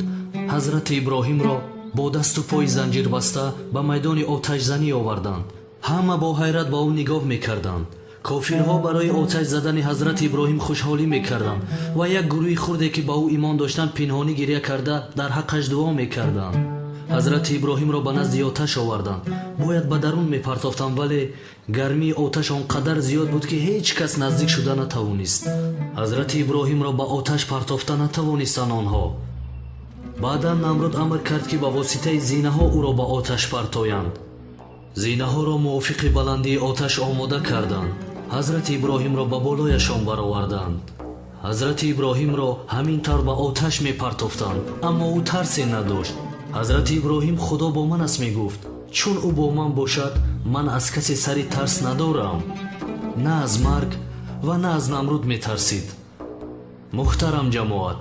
[SPEAKER 18] ҳазрати Иброҳимро бо дасту пои занҷирбаста ба майдони оташзанӣ оварданд. Ҳама бо ҳайрат ба ӯ нигоҳ мекарданд. Кофирҳо барои оташ задани ҳазрати Иброҳим хушҳолӣ мекарданд ва як гурӯҳи хурде, ки ба ӯ имон доштанд, пинҳонӣ гиря карда дар ҳаққаш дуо мекарданд. Ҳазрати Иброҳимро ба назди оташ оварданд. Бояд ба дарун мепартофтанд, вале гармии оташ он қадар зиёд буд, ки ҳеҷ кас наздик шуда натавонист. Ҳазрати Иброҳимро ба оташ партофта натавонистанд онҳо. Баъдан Намруд амр кард, ки ба воситаи зинаҳо ӯро ба оташ партоянд. Зинаҳоро мувофиқи баландии оташ омода карданд. Ҳазрати Иброҳимро ба болояшон бароварданд. Ҳазрати Иброҳимро ҳамин тавр ба оташ мепартофтанд, аммо ӯ тарсе надошт. Ҳазрати Иброҳим Худо бо ман аст мегуфт. Чун ӯ бо ман бошад, ман аз касе сари тарс надорам. На аз марг ва на аз Намруд метарсид. Муҳтарам ҷамоат,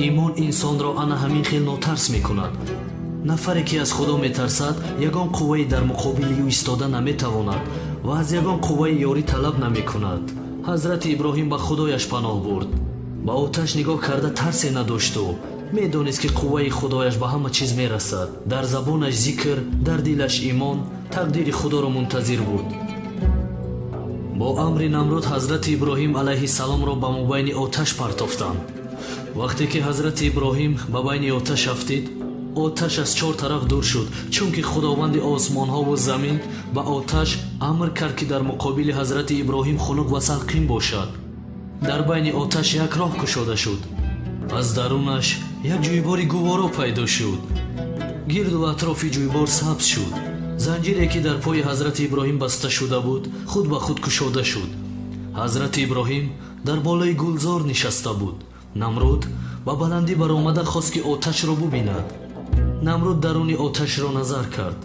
[SPEAKER 18] имон инсонро ана ҳамин хел нотарс мекунад. Нафаре ки аз Худо метарсад, ягон қуввае дар муқобили ӯ истода наметавонад ва аз ягон қувваи ёрӣ талаб намекунад. Ҳазрати Иброҳим ба Худояш паноҳ бурд. Ба оташ нигоҳ карда тарсе надошту медонист, ки қувваи Худояш ба ҳама чиз мерасад. Дар забонаш зикр, дар дилаш имон, тақдири Худоро мунтазир буд. Бо амри Намруд ҳазрати Иброҳим алайҳиссаломро ба мобайни оташ партофтанд. Вақте ки ҳазрати Иброҳим ба байни оташ афтид, оташ аз чор тараф дур шуд, чунки Худованди осмонҳову замин ба оташ амр кард, ки дар муқобили ҳазрати Иброҳим хунук ва салқин бошад. Дар байни оташ як роҳ кушода шуд. Аз дарунаш як ҷӯйбори гуворо пайдо шуд. Гирду атрофи ҷӯйбор сабз шуд. Занҷире ки дар пои ҳазрати Иброҳим баста шуда буд, худ ба худ кушода шуд. Ҳазрати Иброҳим дар болои гулзор нишаста буд. Намруд ба баландӣ баромада хост, ки оташро бубинад. Намруд даруни оташро назар кард.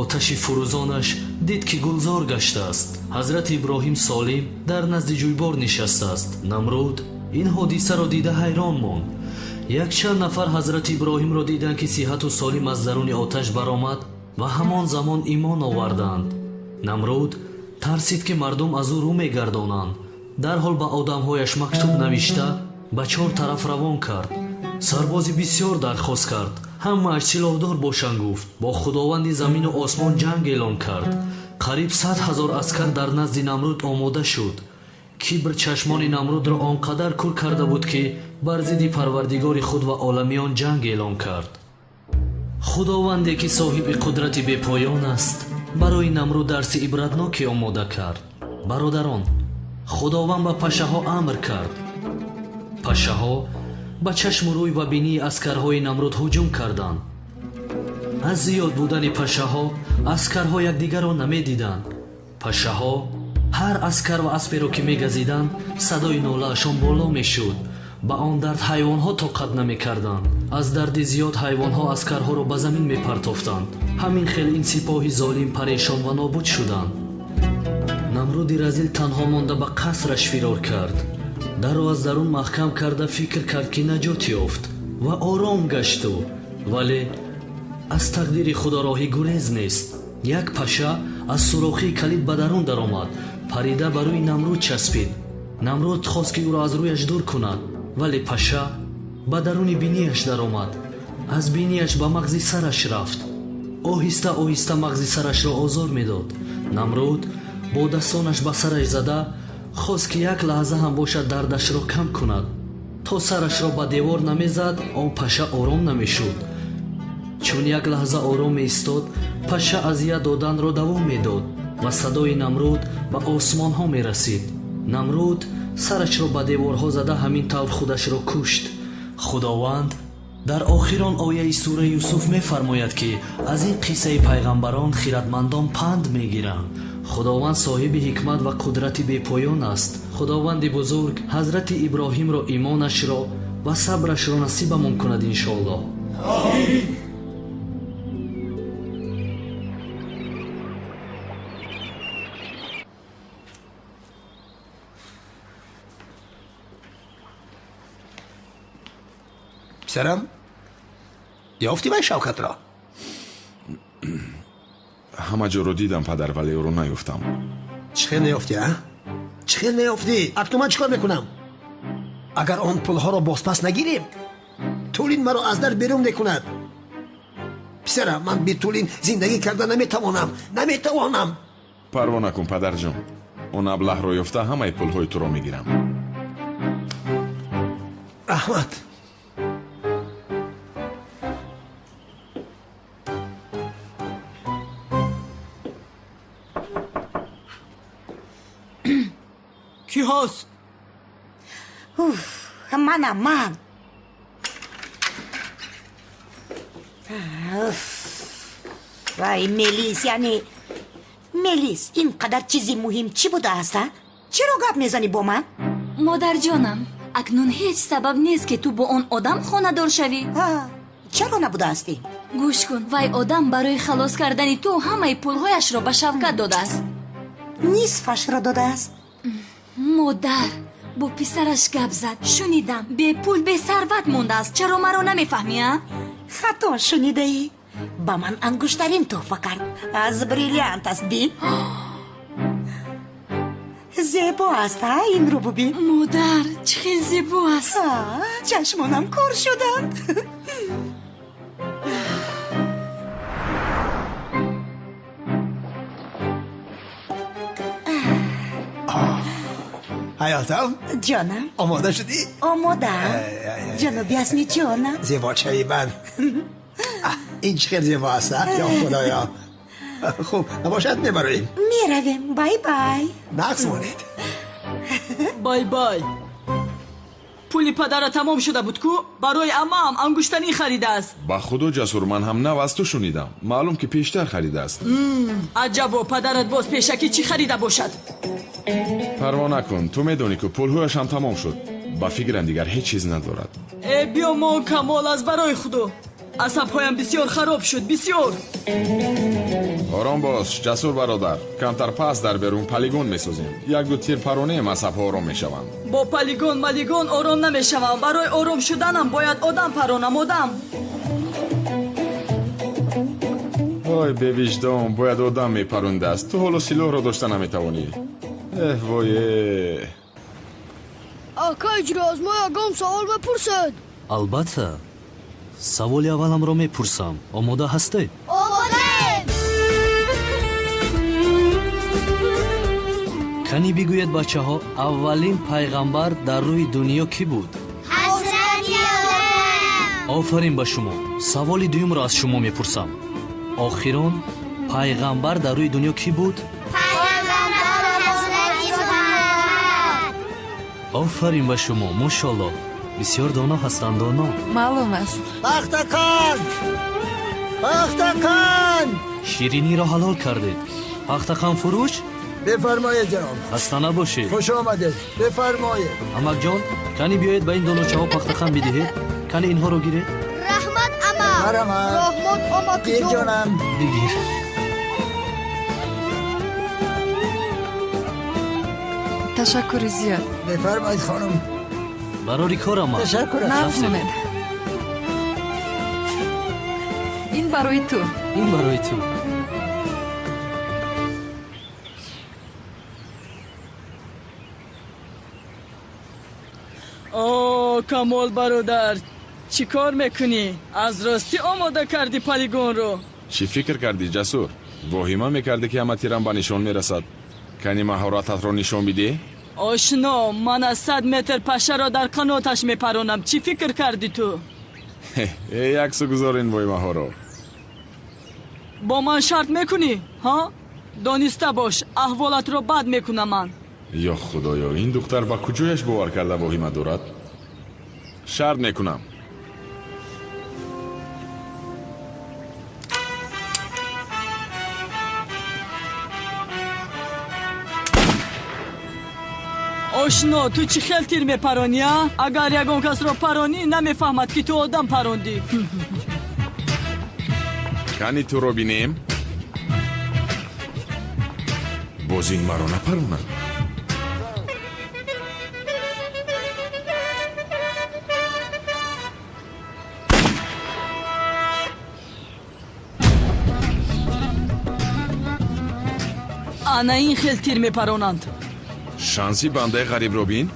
[SPEAKER 18] Оташи фурӯзонаш дид, ки гулзор гаштааст. Ҳазрати Иброҳим солим дар назди ҷӯйбор нишастааст. Намруд ин ҳодисаро дида ҳайрон монд. Якчанд нафар ҳазрати Иброҳимро диданд, ки сиҳату солим аз даруни оташ баромад ва ҳамон замон имон оварданд. Намруд тарсид, ки мардум аз ӯ рӯ мегардонанд. Дарҳол ба одамҳояш мактуб навишта ба чор тараф равон кард. Сарбози бисёр дархост кард, ҳамааш силоҳдор бошанд, гуфт. Бо Худованди замину осмон ҷанг эълон кард. Қариб 100 000 аскар дар назди Намруд омода шуд. Кибр чашмони Намрудро он қадар кур карда буд, ки бар зидди Парвардигори худ ва оламиён ҷанг эълон кард. Худованде ки соҳиби қудрати бепоён аст, барои Намруд дарси ибратноке омода кард. Бародарон, Худованд ба пашаҳо амр кард. Пашаҳо ба чашму рӯй ва бинии аскарҳои Намруд ҳуҷум карданд. Аз зиёд будани пашаҳо аскарҳо якдигарро намедиданд. Пашаҳо ҳар аскар ва асперо ки мегазиданд, садои нолаашон боло мешуд. Ба он дард ҳайвонҳо тоқат намекарданд. Аз дарди зиёд ҳайвонҳо аскарҳоро ба замин мепартофтанд. Ҳамин хел ин сипоҳи золим парешон ва нобуд шуданд. Намруд Намруди разил танҳо монда ба қасраш фирор кард. Дарро аз дарун маҳкам карда фикр кард, ки наҷот ёфт ва ором гашту, вале аз тақдири худо роҳи гурез нест. Як паша аз сурохии калид ба дарун даромад, парида ба рӯи Намруд часпид. Намруд хост, ки ӯро аз рӯяш дур кунад, вале паша ба даруни бинияш даромад. Аз бинияш ба мағзи сараш рафт. Оҳиста оҳиста мағзи сарашро озор медод. Намруд бо дастонаш ба сараш зада хост, ки як лаҳза ҳам бошад дардашро кам кунад. То сарашро ба девор намезад, он паша ором намешуд. Чун як лаҳза ором меистод, паша азият доданро давом медод ва садои Намруд ба осмонҳо мерасид. Намруд сарашро ба деворҳо зада ҳамин тавр худашро кушт. Худованд дар охир он ояи сураи Юсуф мефармояд, ки аз ин қиссаи пайғамбарон хиратмандон панд мегиранд. Худованд соҳиби ҳикмат ва қудрати бепоён аст. Худованди бузург ҳазрати Иброҳимро имонашро ва сабрашро насибамон кунад, иншоаллоҳ.
[SPEAKER 2] Писарам, ёфтӣ вай Шавкатро?
[SPEAKER 20] Ҳама ҷоро дидам, падар, вале ӯро наёфтам.
[SPEAKER 2] Чӣ хел наёфтӣ, а? Чӣ хел наёфтӣ? Акнун ман чӣ кор мекунам? Агар он пулҳоро бозпас нагирем, Тулин маро аз дар берун мекунад. Писарам, ман бе Тулин зиндагӣ карда наметавонам, наметавонам.
[SPEAKER 20] Парво накун, падарҷон. Он аблаҳро ёфта ҳамаи пулҳои туро мегирам.
[SPEAKER 2] Раҳмат.
[SPEAKER 14] Кӣ ҳаст?
[SPEAKER 11] Уф, манам, ман. Уф. Вай, Мелис, яъне Мелис, ин қадар чизи муҳим чӣ будааст, а? Чаро гап мезанӣ бо ман?
[SPEAKER 16] Модарҷонам, акнун ҳеҷ сабаб нест, ки ту бо он одам хонадор шавӣ.
[SPEAKER 11] Чаро набудаастӣ?
[SPEAKER 16] Гӯш кун, вай одам барои халос кардани ту ҳамаи пулҳояшро ба Шавкат додааст.
[SPEAKER 11] Нисфашро додааст.
[SPEAKER 16] Модар бо писараш гап зад. Шунидам, бепул, бесарват мондааст. Чаро маро намефаҳмӣ, а?
[SPEAKER 11] Хато шунидаӣ. Ба ман ангуштарин тӯҳфа кард. Аз бриллиант аст, бин. Зебо аст, а, инро бубин.
[SPEAKER 16] Модар, чӣ хел зебо аст.
[SPEAKER 11] Чашмонам кор шуданд.
[SPEAKER 2] Ҳаётам?
[SPEAKER 11] Ҷонам.
[SPEAKER 2] Омода шудӣ?
[SPEAKER 11] Омодаам. Ҷаноби Асми, ҷонам.
[SPEAKER 2] Зебочаи ман. Ин чӣ хел зебо аст, а? Ё худоё. Хуб, набошад, мебароем.
[SPEAKER 11] Меравем. Бай бай.
[SPEAKER 2] Нақс монед.
[SPEAKER 14] Бай бай. Пули падара тамом шуда буд ку? Барои амаам ангуштанӣ харидааст.
[SPEAKER 20] Ба худо, Ҷасур, ман ҳам нав аз ту шунидам. Маълум, ки пештар харидааст.
[SPEAKER 14] Аҷабо, падарат боз пешакӣ чӣ харида бошад?
[SPEAKER 20] Парво накун, ту медонӣ, ку пулҳояш ҳам тамом шуд. Ба фикрам, дигар ҳеҷ чиз надорад.
[SPEAKER 14] Э, биё мон, Камол, аз барои худо. Асабҳоям бисёр хароб шуд, бисёр.
[SPEAKER 20] Ором бош, Ҷасур бародар. Камтар пас дар берун полигон месозем. Як ду тир паронем, асабҳо ором мешаванд.
[SPEAKER 14] Бо полигон малигон ором намешавам. Барои ором шуданам бояд одам паронам, одам.
[SPEAKER 20] Ой, бевиҷдон, бояд одам мепарондааст. Ту ҳоло силоҳро дошта наметавонӣ. Эҳ, вое.
[SPEAKER 4] Ака, иҷро аз мо ягон савол мепурсед?
[SPEAKER 18] Албатта, саволи авваламро мепурсам. Омода ҳастед?
[SPEAKER 4] Омодаем.
[SPEAKER 18] Кани бигӯед, бачаҳо, аввалин пайғамбар дар рӯи дунё кӣ буд?
[SPEAKER 4] Ҳазрати Одам.
[SPEAKER 18] Офарин ба шумо. Саволи дуюмро аз шумо мепурсам. Охирон пайғамбар дар рӯи дунё кӣ буд?
[SPEAKER 4] Пайғамбар Ҳазрати Муҳаммад.
[SPEAKER 18] Офарин ба шумо, мошоллоҳ. Бисёр доно ҳастанд, доно.
[SPEAKER 19] Маълум аст.
[SPEAKER 2] Пахтакан, пахтакан.
[SPEAKER 18] Шириниро ҳалол кардед. Пахтакан фурӯш?
[SPEAKER 2] Бифармоед, ҷаноб.
[SPEAKER 18] Хаста набошед.
[SPEAKER 2] Хуш омадед, бифармоед.
[SPEAKER 18] Амакҷон, кани биёед ба ин доночаҳо пахтақан бидиҳед. Кани инҳоро гиред.
[SPEAKER 4] Раҳмат, амак.
[SPEAKER 2] Марҳамат.
[SPEAKER 4] Раҳмат, амакҷон.
[SPEAKER 2] Ҷонам.
[SPEAKER 18] Бигир.
[SPEAKER 19] Ташаккури зиёд.
[SPEAKER 9] Бифармоед, хонум.
[SPEAKER 18] Барори кор омад.
[SPEAKER 9] Ташаккур.
[SPEAKER 19] Нағз. Ин барои ту.
[SPEAKER 18] Ин барои ту.
[SPEAKER 14] О, Камол бародар, чӣ кор мекунӣ? Аз ростӣ омода кардӣ полигонро?
[SPEAKER 20] Чӣ фикр кардӣ, Ҷасур? Воҳима мекардӣ, ки ҳама тирам ба нишон мерасад. Кани маҳорататро нишон бидеҳ?
[SPEAKER 14] Ошно, ман аз 100 метр пашаро дар қаноташ мепаронам. Чӣ фикр кардӣ ту?
[SPEAKER 20] Э, яксу гузор ин воҳимаҳоро.
[SPEAKER 14] Бо ман шарт мекунӣ, ҳа? Дониста бош, аҳволатро бад мекунам ман.
[SPEAKER 20] Ё худоё, ин духтар ба куҷояш бовар карда воҳима дорад? Шарт мекунам.
[SPEAKER 14] Ошно, ту чӣ хел тир мепаронӣ, а? Агар ягон касро паронӣ, намефаҳмад, ки ту одам парондӣ.
[SPEAKER 20] Кани туро бинем? Боз ин маро напаронад.
[SPEAKER 14] Ана ин хел тир мепаронанд.
[SPEAKER 20] Шанси бандаи ғарибро бин.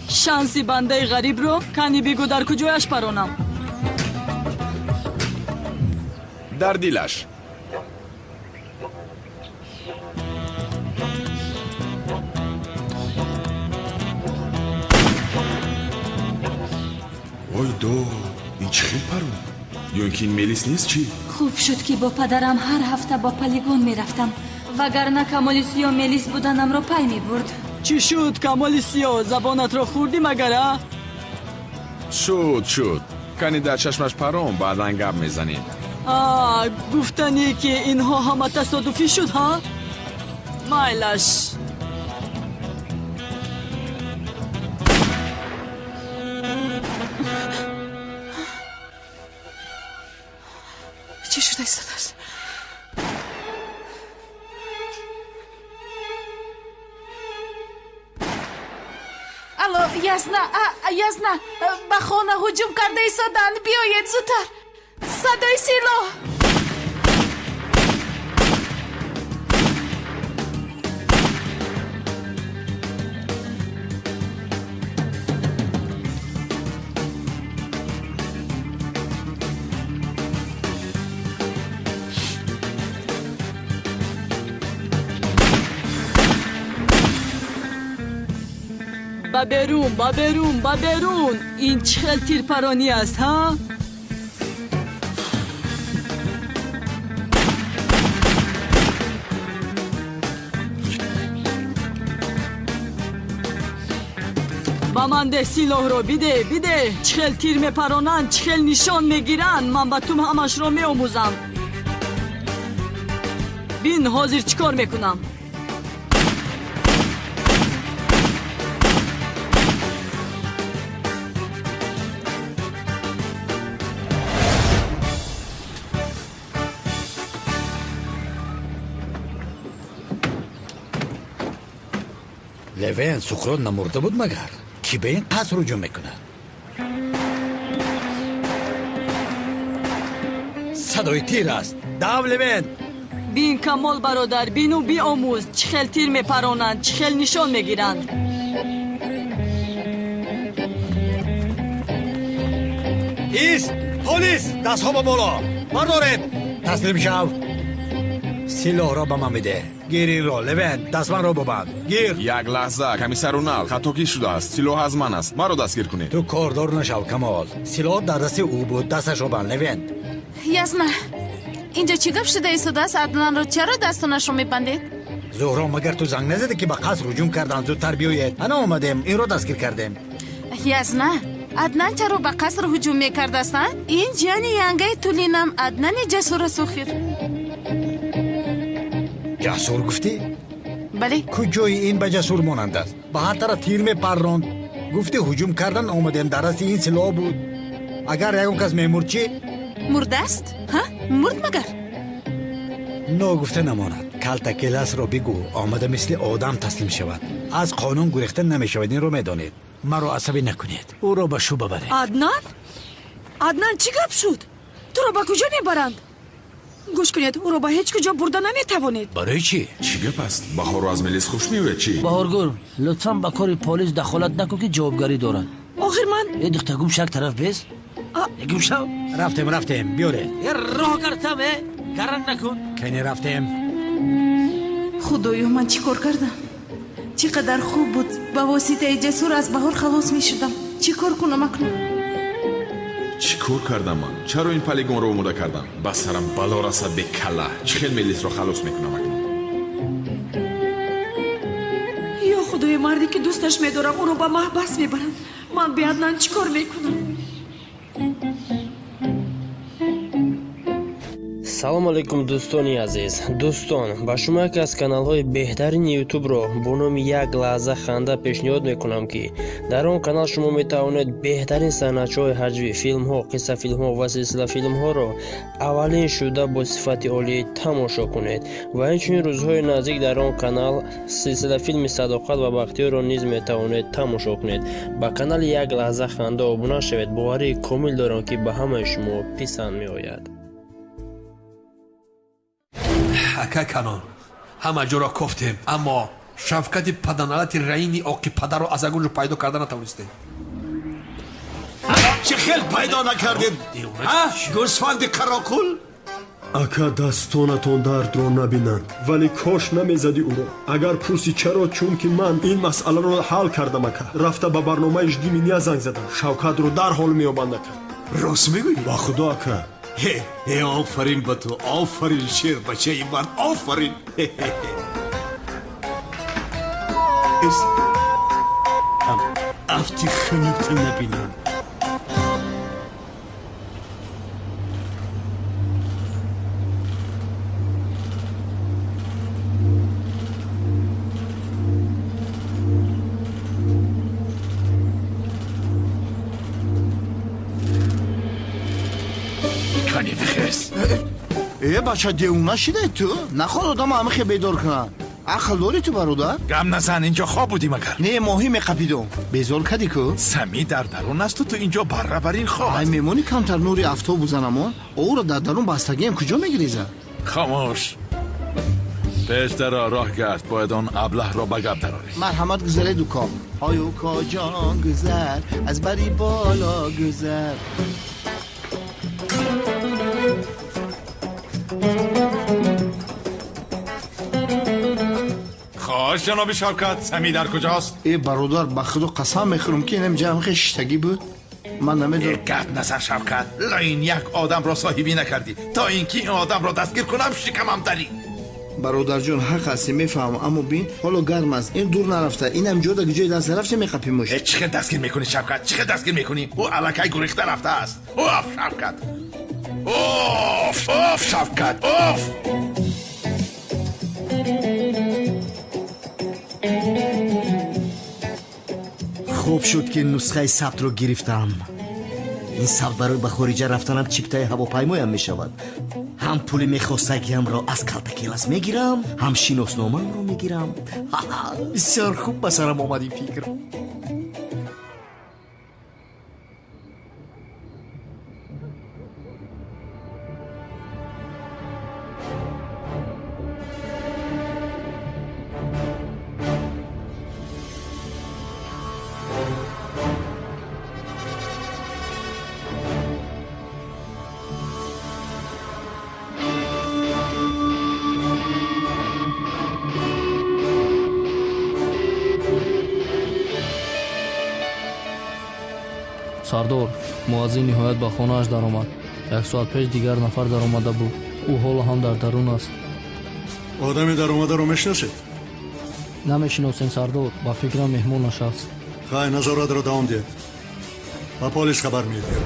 [SPEAKER 14] Шанси бандаи ғарибро? Кани бигӯ, дар куҷояш паронам?
[SPEAKER 20] Дар дилаш. Ой до, ин чӣ хел парон? Ё ин ки ин мелис нест, чӣ?
[SPEAKER 16] Хуб шуд, ки бо падарам ҳар ҳафта бо полигон мерафтам, вагарна Камоли Сиё мелис буданамро пай мебурд.
[SPEAKER 14] Чӣ шуд, Камоли Сиё? Забонатро хӯрдӣ магар, а?
[SPEAKER 20] Шуд, шуд. Кани дар чашмаш парон, баъдан гап мезанем.
[SPEAKER 14] А, гуфтанӣ, ки инҳо ҳама тасодуфӣ шуд, ҳа? Майлаш.
[SPEAKER 6] Чӣ шуда истодааст? Алло, Ясна, Ясна, ба хона ҳуҷум карда истоданд. Биёед зудтар. Садои силоҳ.
[SPEAKER 14] Ба берун, ба берун, ба берун! Ин чӣ хел тирпаронӣ аст, ҳа? Ба ман деҳ силоҳро, бидеҳ, бидеҳ! Чӣ хел тир мепаронанд, чӣ хел нишон мегиранд, ман ба ту ҳамашро меомӯзам. Бин, ҳозир чӣ кор мекунам.
[SPEAKER 8] Левен Суқрот намурда буд магар? Кӣ ба ин қаср ҳуҷум мекунад? Садои тир аст. Дав, Левен!
[SPEAKER 14] Бин, Камол бародар, бину биомӯз, чӣ хел тир мепаронанд, чӣ хел нишон мегиранд.
[SPEAKER 8] Ист! Полис! Дастҳо ба боло! Бардоред! Таслим шав! Силоҳро ба ман бидеҳ. Гир инро, Левен, дастманро бубанд. Гир!
[SPEAKER 20] Як лаҳза, комиссар Унал, хатокӣ шудааст. Силоҳ аз ман аст. Маро дастгир кунед.
[SPEAKER 8] Ту кордор нашав, Камол. Силоҳ дар дасти ӯ буд. Дасташро банд, Левен.
[SPEAKER 6] Ясна, инҷо чӣ гап шуда истодааст? Аднанро чаро дастонашро мебандед?
[SPEAKER 8] Зуҳро, магар ту занг назадӣ, ки ба қаср ҳуҷум карданд? Зудтар биёед. Ана омадем, инро дастгир кардем.
[SPEAKER 6] Ясна, Аднан чаро ба қаср ҳуҷум мекардааст, а? Ин ҷияни янгаи Тулинам, Аднани ҷасур аст охир.
[SPEAKER 8] Ҷасур гуфтӣ?
[SPEAKER 6] Бале.
[SPEAKER 8] Куҷои ин ба ҷасур монанд аст? Ба ҳар тараф тир мепарронд. Гуфтӣ ҳуҷум кардан омадем, дар дасти ин силоҳ буд. Агар ягон кас мемурд чӣ?
[SPEAKER 6] Мурдааст? Ҳа? Мурд магар?
[SPEAKER 8] Ногуфта намонад. Калтакеласро бигӯ, омада мисли одам таслим шавад. Аз қонун гурехта намешавад, инро медонед. Маро асабӣ накунед. Ӯро ба шӯъба баред.
[SPEAKER 12] Аднан? Аднан, чӣ гап шуд? Туро ба куҷо мебаранд? Гӯш кунед, ӯро ба ҳеҷ куҷо бурда наметавонед.
[SPEAKER 8] Барои чӣ?
[SPEAKER 20] Чӣ гап аст? Баҳорро аз милис хуш меояд чӣ?
[SPEAKER 9] Баҳоргул, лутфан ба кори полис дахолат накун, ки ҷавобгарӣ дорад.
[SPEAKER 12] Охир ман
[SPEAKER 9] э духта, гум шак тараф бес. Гум шав.
[SPEAKER 8] Рафтем, рафтем, биёред.
[SPEAKER 9] Э роҳ картам, э гаранг накун.
[SPEAKER 8] Кани рафтем.
[SPEAKER 6] Худоё, ман чӣ кор кардам? Чӣ қадар хуб буд, ба воситаи Ҷасур аз Баҳор халос мешудам. Чӣ кор кунам акнун?
[SPEAKER 20] Чӣ кор кардам ман? Чаро ин полигонро омода кардам? Ба сарам бало расад, бекалла. Чӣ хел милисро халос мекунам акнун?
[SPEAKER 12] Ё худои, марде ки дӯсташ медорам, ӯро ба маҳбас мебаранд. Ман бе Аднан чӣ кор мекунам?
[SPEAKER 7] Салом алейкум, дӯстони азиз. Дӯстон, ба шумо яке аз каналҳои беҳтарини ютубро бо номи Як лаҳза ханда пешниҳод мекунам, ки дар он канал шумо метавонед беҳтарин санъатчиҳои ҳаҷвӣ, филмҳо, қиссафилмҳо ва силсилафилмҳоро аввалин шуда бо сифати олӣ тамошо кунед. Ва инчунин рӯзҳои наздик дар он канал силсилафилми Садоқат ва Бахтиёрро низ метавонед тамошо кунед. Ба канали Як лаҳза ханда обуна шавед. Боварии комил дорам, ки ба ҳамаи шумо писанд меояд.
[SPEAKER 22] Ака Канон, ҳама ҷоро кофтем, аммо Шавкати паданалати раини оқи падарро аз ягон ҷо пайдо карда натавонистем.
[SPEAKER 2] Чӣ хел пайдо накардед? Гӯсфанди қароқул?
[SPEAKER 21] Ака, дастонатон дардро набинанд, вале кош намезадӣ ӯро. Агар пурсӣ чаро, чунки ман ин масъаларо ҳал кардам, ака. Рафта ба барномаи Жди меня занг задам. Шавкатро дарҳол меёбанд, ака.
[SPEAKER 2] Рост мегӯӣ?
[SPEAKER 21] Ба худо, ака.
[SPEAKER 2] Э, офарин ба ту, офарин, шербачаи ман, офарин. Афти хунукта набинам.
[SPEAKER 3] Э бача, девона шидаи ту? Наход одама ҳамихе бедор кунад. Ақл дорӣ ту, бародар?
[SPEAKER 5] Гам назан, инҷо хоб будӣ магар?
[SPEAKER 3] Не, моҳӣ меқапидом. Безор кадӣ ку?
[SPEAKER 5] Сами дар дарун асту, ту инҷо барра бар ин хоб.
[SPEAKER 3] Ай, мемонӣ камтар нури афтоб бузанамон? Ӯро дар дарун бастагиам куҷо мегирезад?
[SPEAKER 5] Хомӯш. Пеш даро, роҳ гард, бояд он аблаҳро ба гап дарорӣ.
[SPEAKER 3] Марҳамат, гузаред, уко. Ой, уко ҷон, гузар, аз бари боло гузар.
[SPEAKER 5] Хош, ҷаноби Шавкат, Сами дар куҷост?
[SPEAKER 3] Э бародар, ба худо қасам мехӯрам, ки инам ҷамъ шиштагӣ буд. Ман намедонам.
[SPEAKER 5] Гап назан, Шавкат. Лайн як одамро соҳибӣ накардӣ. То ин ки ин одамро дастгир кунам, шикамам дарӣ.
[SPEAKER 3] Бародарҷон, ҳақ ҳастӣ, мефаҳмам, аммо бин, ҳоло гарм аст. Ин дур нарафта. Инам ҷода ҷои даст нарафта меқапимуш.
[SPEAKER 5] Э, чӣ хел дастгир мекунӣ, Шавкат? Чӣ хел дастгир мекунӣ? Ӯ аллакай гурехта рафтааст. Оф, Шавкат. Оф, оф, Шавкат, оф!
[SPEAKER 13] Хуб шуд, ки нусхаи сабтро гирифтам. Ин сабт барои ба хориҷа рафтанам чиптаи ҳавопаймоям мешавад. Ҳам пули мехостагиамро аз калтакелас мегирам, ҳам шиносномаамро мегирам. Бисёр хуб ба сарам омад ин фикр.
[SPEAKER 17] Сардор, муаззин ниҳоят ба хонааш даромад. Як соат пеш дигар нафар даромада буд. Ӯ ҳоло ҳам дар дарун аст.
[SPEAKER 1] Одами даромадаро мешиносед?
[SPEAKER 17] Намешиносем, сардор. Ба фикрам, меҳмонаш аст.
[SPEAKER 1] Хай, назоратро давом диҳед. Ба полис хабар медиҳем.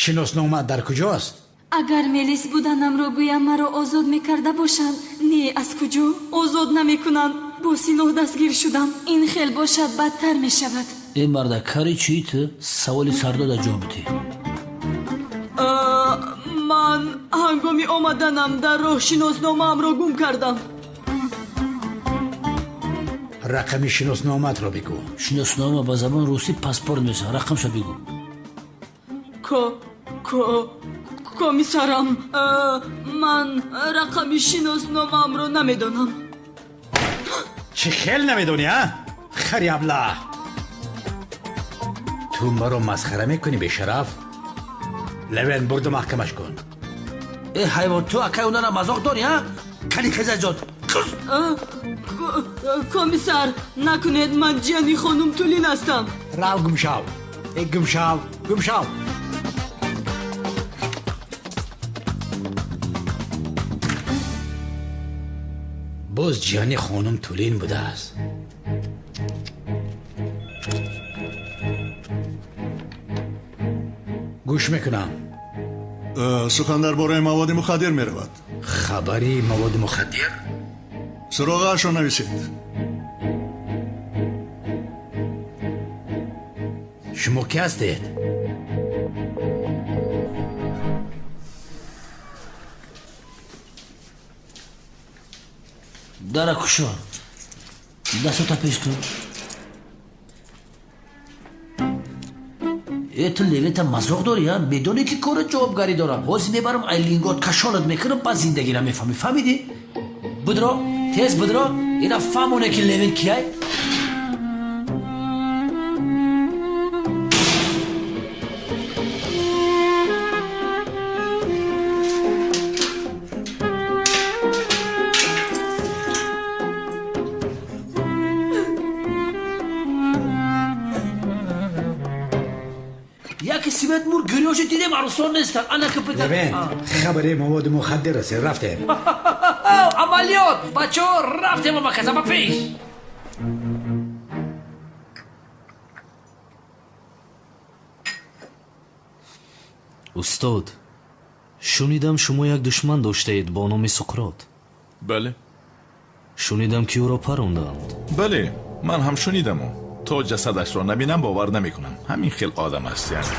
[SPEAKER 8] Шиноснома дар куҷост?
[SPEAKER 16] Агар мелис буданамро гӯям, маро озод мекарда бошанд. Не, аз куҷо? Озод намекунанд. Бо силоҳ дастгир шудам. Ин хел бошад, бадтар мешавад.
[SPEAKER 9] Ин марда, кари чӣ ту? Саволи сардода ҷавоб бидиҳ.
[SPEAKER 14] Ман ҳангоми омаданам дар роҳ шиносномаамро гум кардам.
[SPEAKER 8] Рақами шиносномаатро бигӯ.
[SPEAKER 9] Шиноснома ба забони русӣ паспорт мешавад. Рақамша бигӯ.
[SPEAKER 14] Комиссарам, ман рақами шиносномаамро намедонам.
[SPEAKER 8] Чӣ хел намедонӣ, а? Хари аблаҳ! Ту маро масхара мекунӣ, бешараф? Левен, бурда маҳкамаш кун.
[SPEAKER 9] Э ҳайвон, ту акай онара мазоқ дорӣ, а? Кани хезаҷон.
[SPEAKER 14] Комиссар, накунед, ман ҷияни хонум Тулин ҳастам.
[SPEAKER 8] Рав, гумшав. Э гумшав, гумшав. Боз ҷияни хонум Тулин будааст. Гӯш мекунам.
[SPEAKER 1] Сухан дар бораи маводи мухаддир меравад.
[SPEAKER 8] Хабари маводи мухаддир?
[SPEAKER 1] Суроғаашро нависед.
[SPEAKER 8] Шумо ки ҳастед?
[SPEAKER 9] Дара кушо. Дастото пеш кун. Э ту Левента мазоқ дорӣ, а? Медонӣ ки кори ҷавобгарӣ дорам. Ҳозир мебарам ай лингот кашонат мекунам, баъд зиндагиро мефаҳмӣ. Фаҳмидӣ? Будро, тез будро, ина фаҳмоне ки Левент кияй. Яки свет мур гирёши дидем, арӯсон нестанд. Ана ки пита.
[SPEAKER 8] Левент, хабари маводи мухаддир расид, рафтем.
[SPEAKER 9] Амалиёт! Бачаҳо, рафтем амаказа ба пеш.
[SPEAKER 18] Устод, шунидам шумо як душман доштаед бо номи Суқрот.
[SPEAKER 5] Бале.
[SPEAKER 18] Шунидам ки ӯро парондаанд.
[SPEAKER 5] Бале, ман ҳам шунидаму. То ҷасадашро набинам бовар намекунам. Ҳамин хел одам аст, яъне.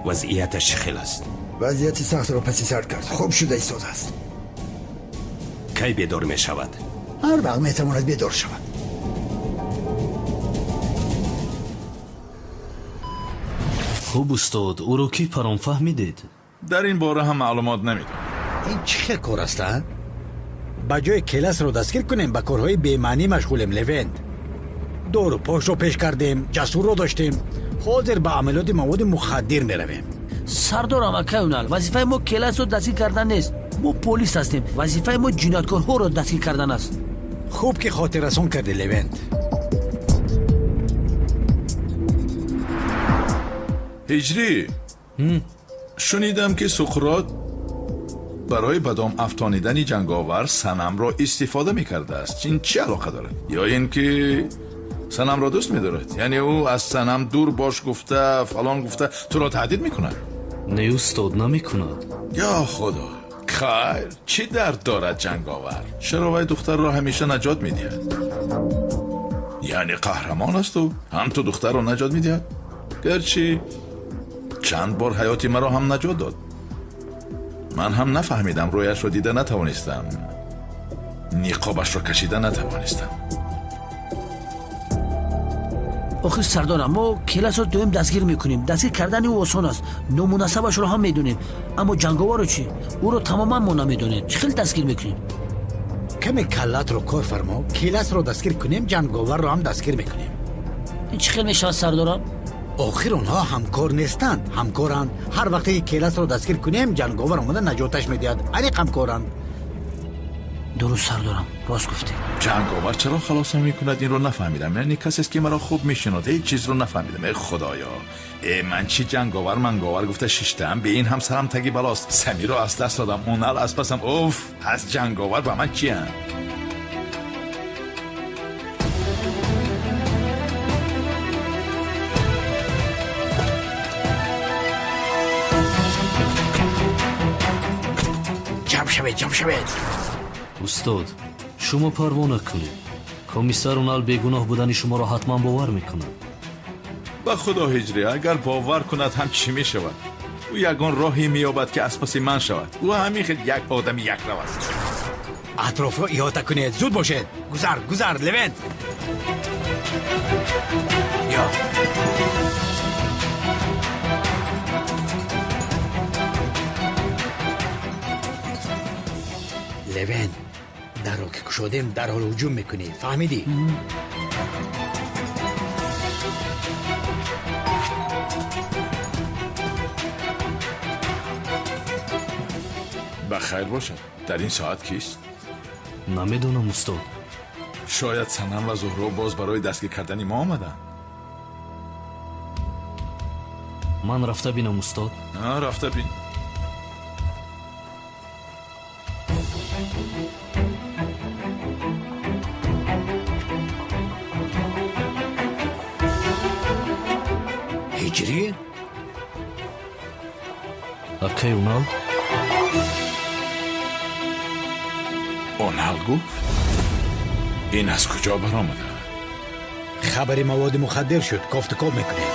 [SPEAKER 10] Вазъияташ чӣ хел аст?
[SPEAKER 2] Вазъияти сахтро паси сар кард. Хуб шуда истодааст.
[SPEAKER 10] Кай бедор мешавад?
[SPEAKER 2] Ҳар вақт метавонад бедор шавад.
[SPEAKER 18] Хуб устод, ӯро кӣ парон фаҳмидед?
[SPEAKER 5] Дар ин бора ҳам маълумот намедонам.
[SPEAKER 8] Ин чӣ хел кор аст, а? Ба ҷои Келасро дастгир кунем, ба корҳои бемаънӣ машғулем, Левент. Дору пошро пеш кардем, ҷасурро доштем. Ҳозир ба амалиёти маводи мухаддир меравем.
[SPEAKER 9] Сардорам акай Унал, вазифаи мо Келасро дастгир кардан нест. Мо полис ҳастем. Вазифаи мо ҷинояткорҳоро дастгир кардан аст.
[SPEAKER 8] Хуб ки хотиррасон кардӣ, Левент.
[SPEAKER 5] Ҳиҷрӣ, шунидам ки Суқрот барои ба дом афтонидани ҷанговар санамро истифода мекардааст. Ин чӣ алоқа дорад? Ё ин ки санамро дӯст медорад? Яъне ӯ аз санам дур бош гуфта, фалон гуфта туро таҳдид мекунад?
[SPEAKER 18] Не устод, намекунад.
[SPEAKER 5] Ё худо, хайр, чӣ дард дорад ҷанговар? Чаро вай духтарро ҳамеша наҷот медиҳад? Яъне қаҳрамон аст ӯ, ҳам ту духтарро наҷот медиҳад? Гарчи чанд бор ҳаёти маро ҳам наҷот дод. Ман ҳам нафаҳмидам, рӯяшро дида натавонистам, ниқобашро кашида натавонистам.
[SPEAKER 9] Охир сардорам, мо Келасро доим дастгир мекунем. Дастгир кардани ӯ осон аст, номунасабашро ҳам медонем. Аммо ҷанговарро чӣ? Ӯро тамоман мо намедонем. Чӣ хел дастгир мекунем?
[SPEAKER 8] Каме каллатро кор фармо. Келасро дастгир кунем, ҷанговарро ҳам дастгир мекунем.
[SPEAKER 9] Ин чӣ хел мешавад сардорам?
[SPEAKER 8] Охир онҳо ҳамкор нестанд, ҳамкоранд. Ҳар вақте ки Келасро дастгир кунем, ҷанговар омада наҷоташ медиҳад. Аниқ ҳамкоранд.
[SPEAKER 9] Дуруст сардорам, рост гуфтед.
[SPEAKER 5] Ҷанговар чаро халосам мекунад, инро нафаҳмидам. Яъне касест ки маро хуб мешинод, ҳеҷ чизро нафаҳмидам. Э худоё, э ман чӣ ҷанговар манговар гуфта шиштаам, бе ин ҳам сарам таги балост. Самиро аз даст додам, Унал аз пасам. Уф, аз ҷанговар ба ман чиям?
[SPEAKER 8] Ҷамъ шавед, ҷамъ шавед.
[SPEAKER 18] Устод, шумо парво накунед. Комиссар Унал бегуноҳ будани шуморо ҳатман бовар мекунад.
[SPEAKER 5] Ба худо, Ҳиҷрӣ, агар бовар кунад ҳам чӣ мешавад? Ӯ ягон роҳе меёбад, ки аз паси ман шавад. Ӯ ҳамин хел як одами якрав аст.
[SPEAKER 8] Атрофро иҳота кунед, зуд бошед. Гузар, гузар, Левент. Ё. Левент, дарро ки кушодем, дарҳол ҳуҷум мекунӣ, фаҳмидӣ?
[SPEAKER 5] Ба хайр бошад. Дар ин соат кист?
[SPEAKER 18] Намедонам, устод.
[SPEAKER 5] Шояд Санам ва Зуҳро боз барои дастгир кардани мо омаданд.
[SPEAKER 18] Ман рафта бинам, устод?
[SPEAKER 5] Рафта бин.
[SPEAKER 8] Ҳиҷрӣ?
[SPEAKER 18] Акай Унал?
[SPEAKER 5] Унал гуфт? Ин аз куҷо баромада?
[SPEAKER 8] Хабари маводи мухаддир шуд, кофтукоб мекунем.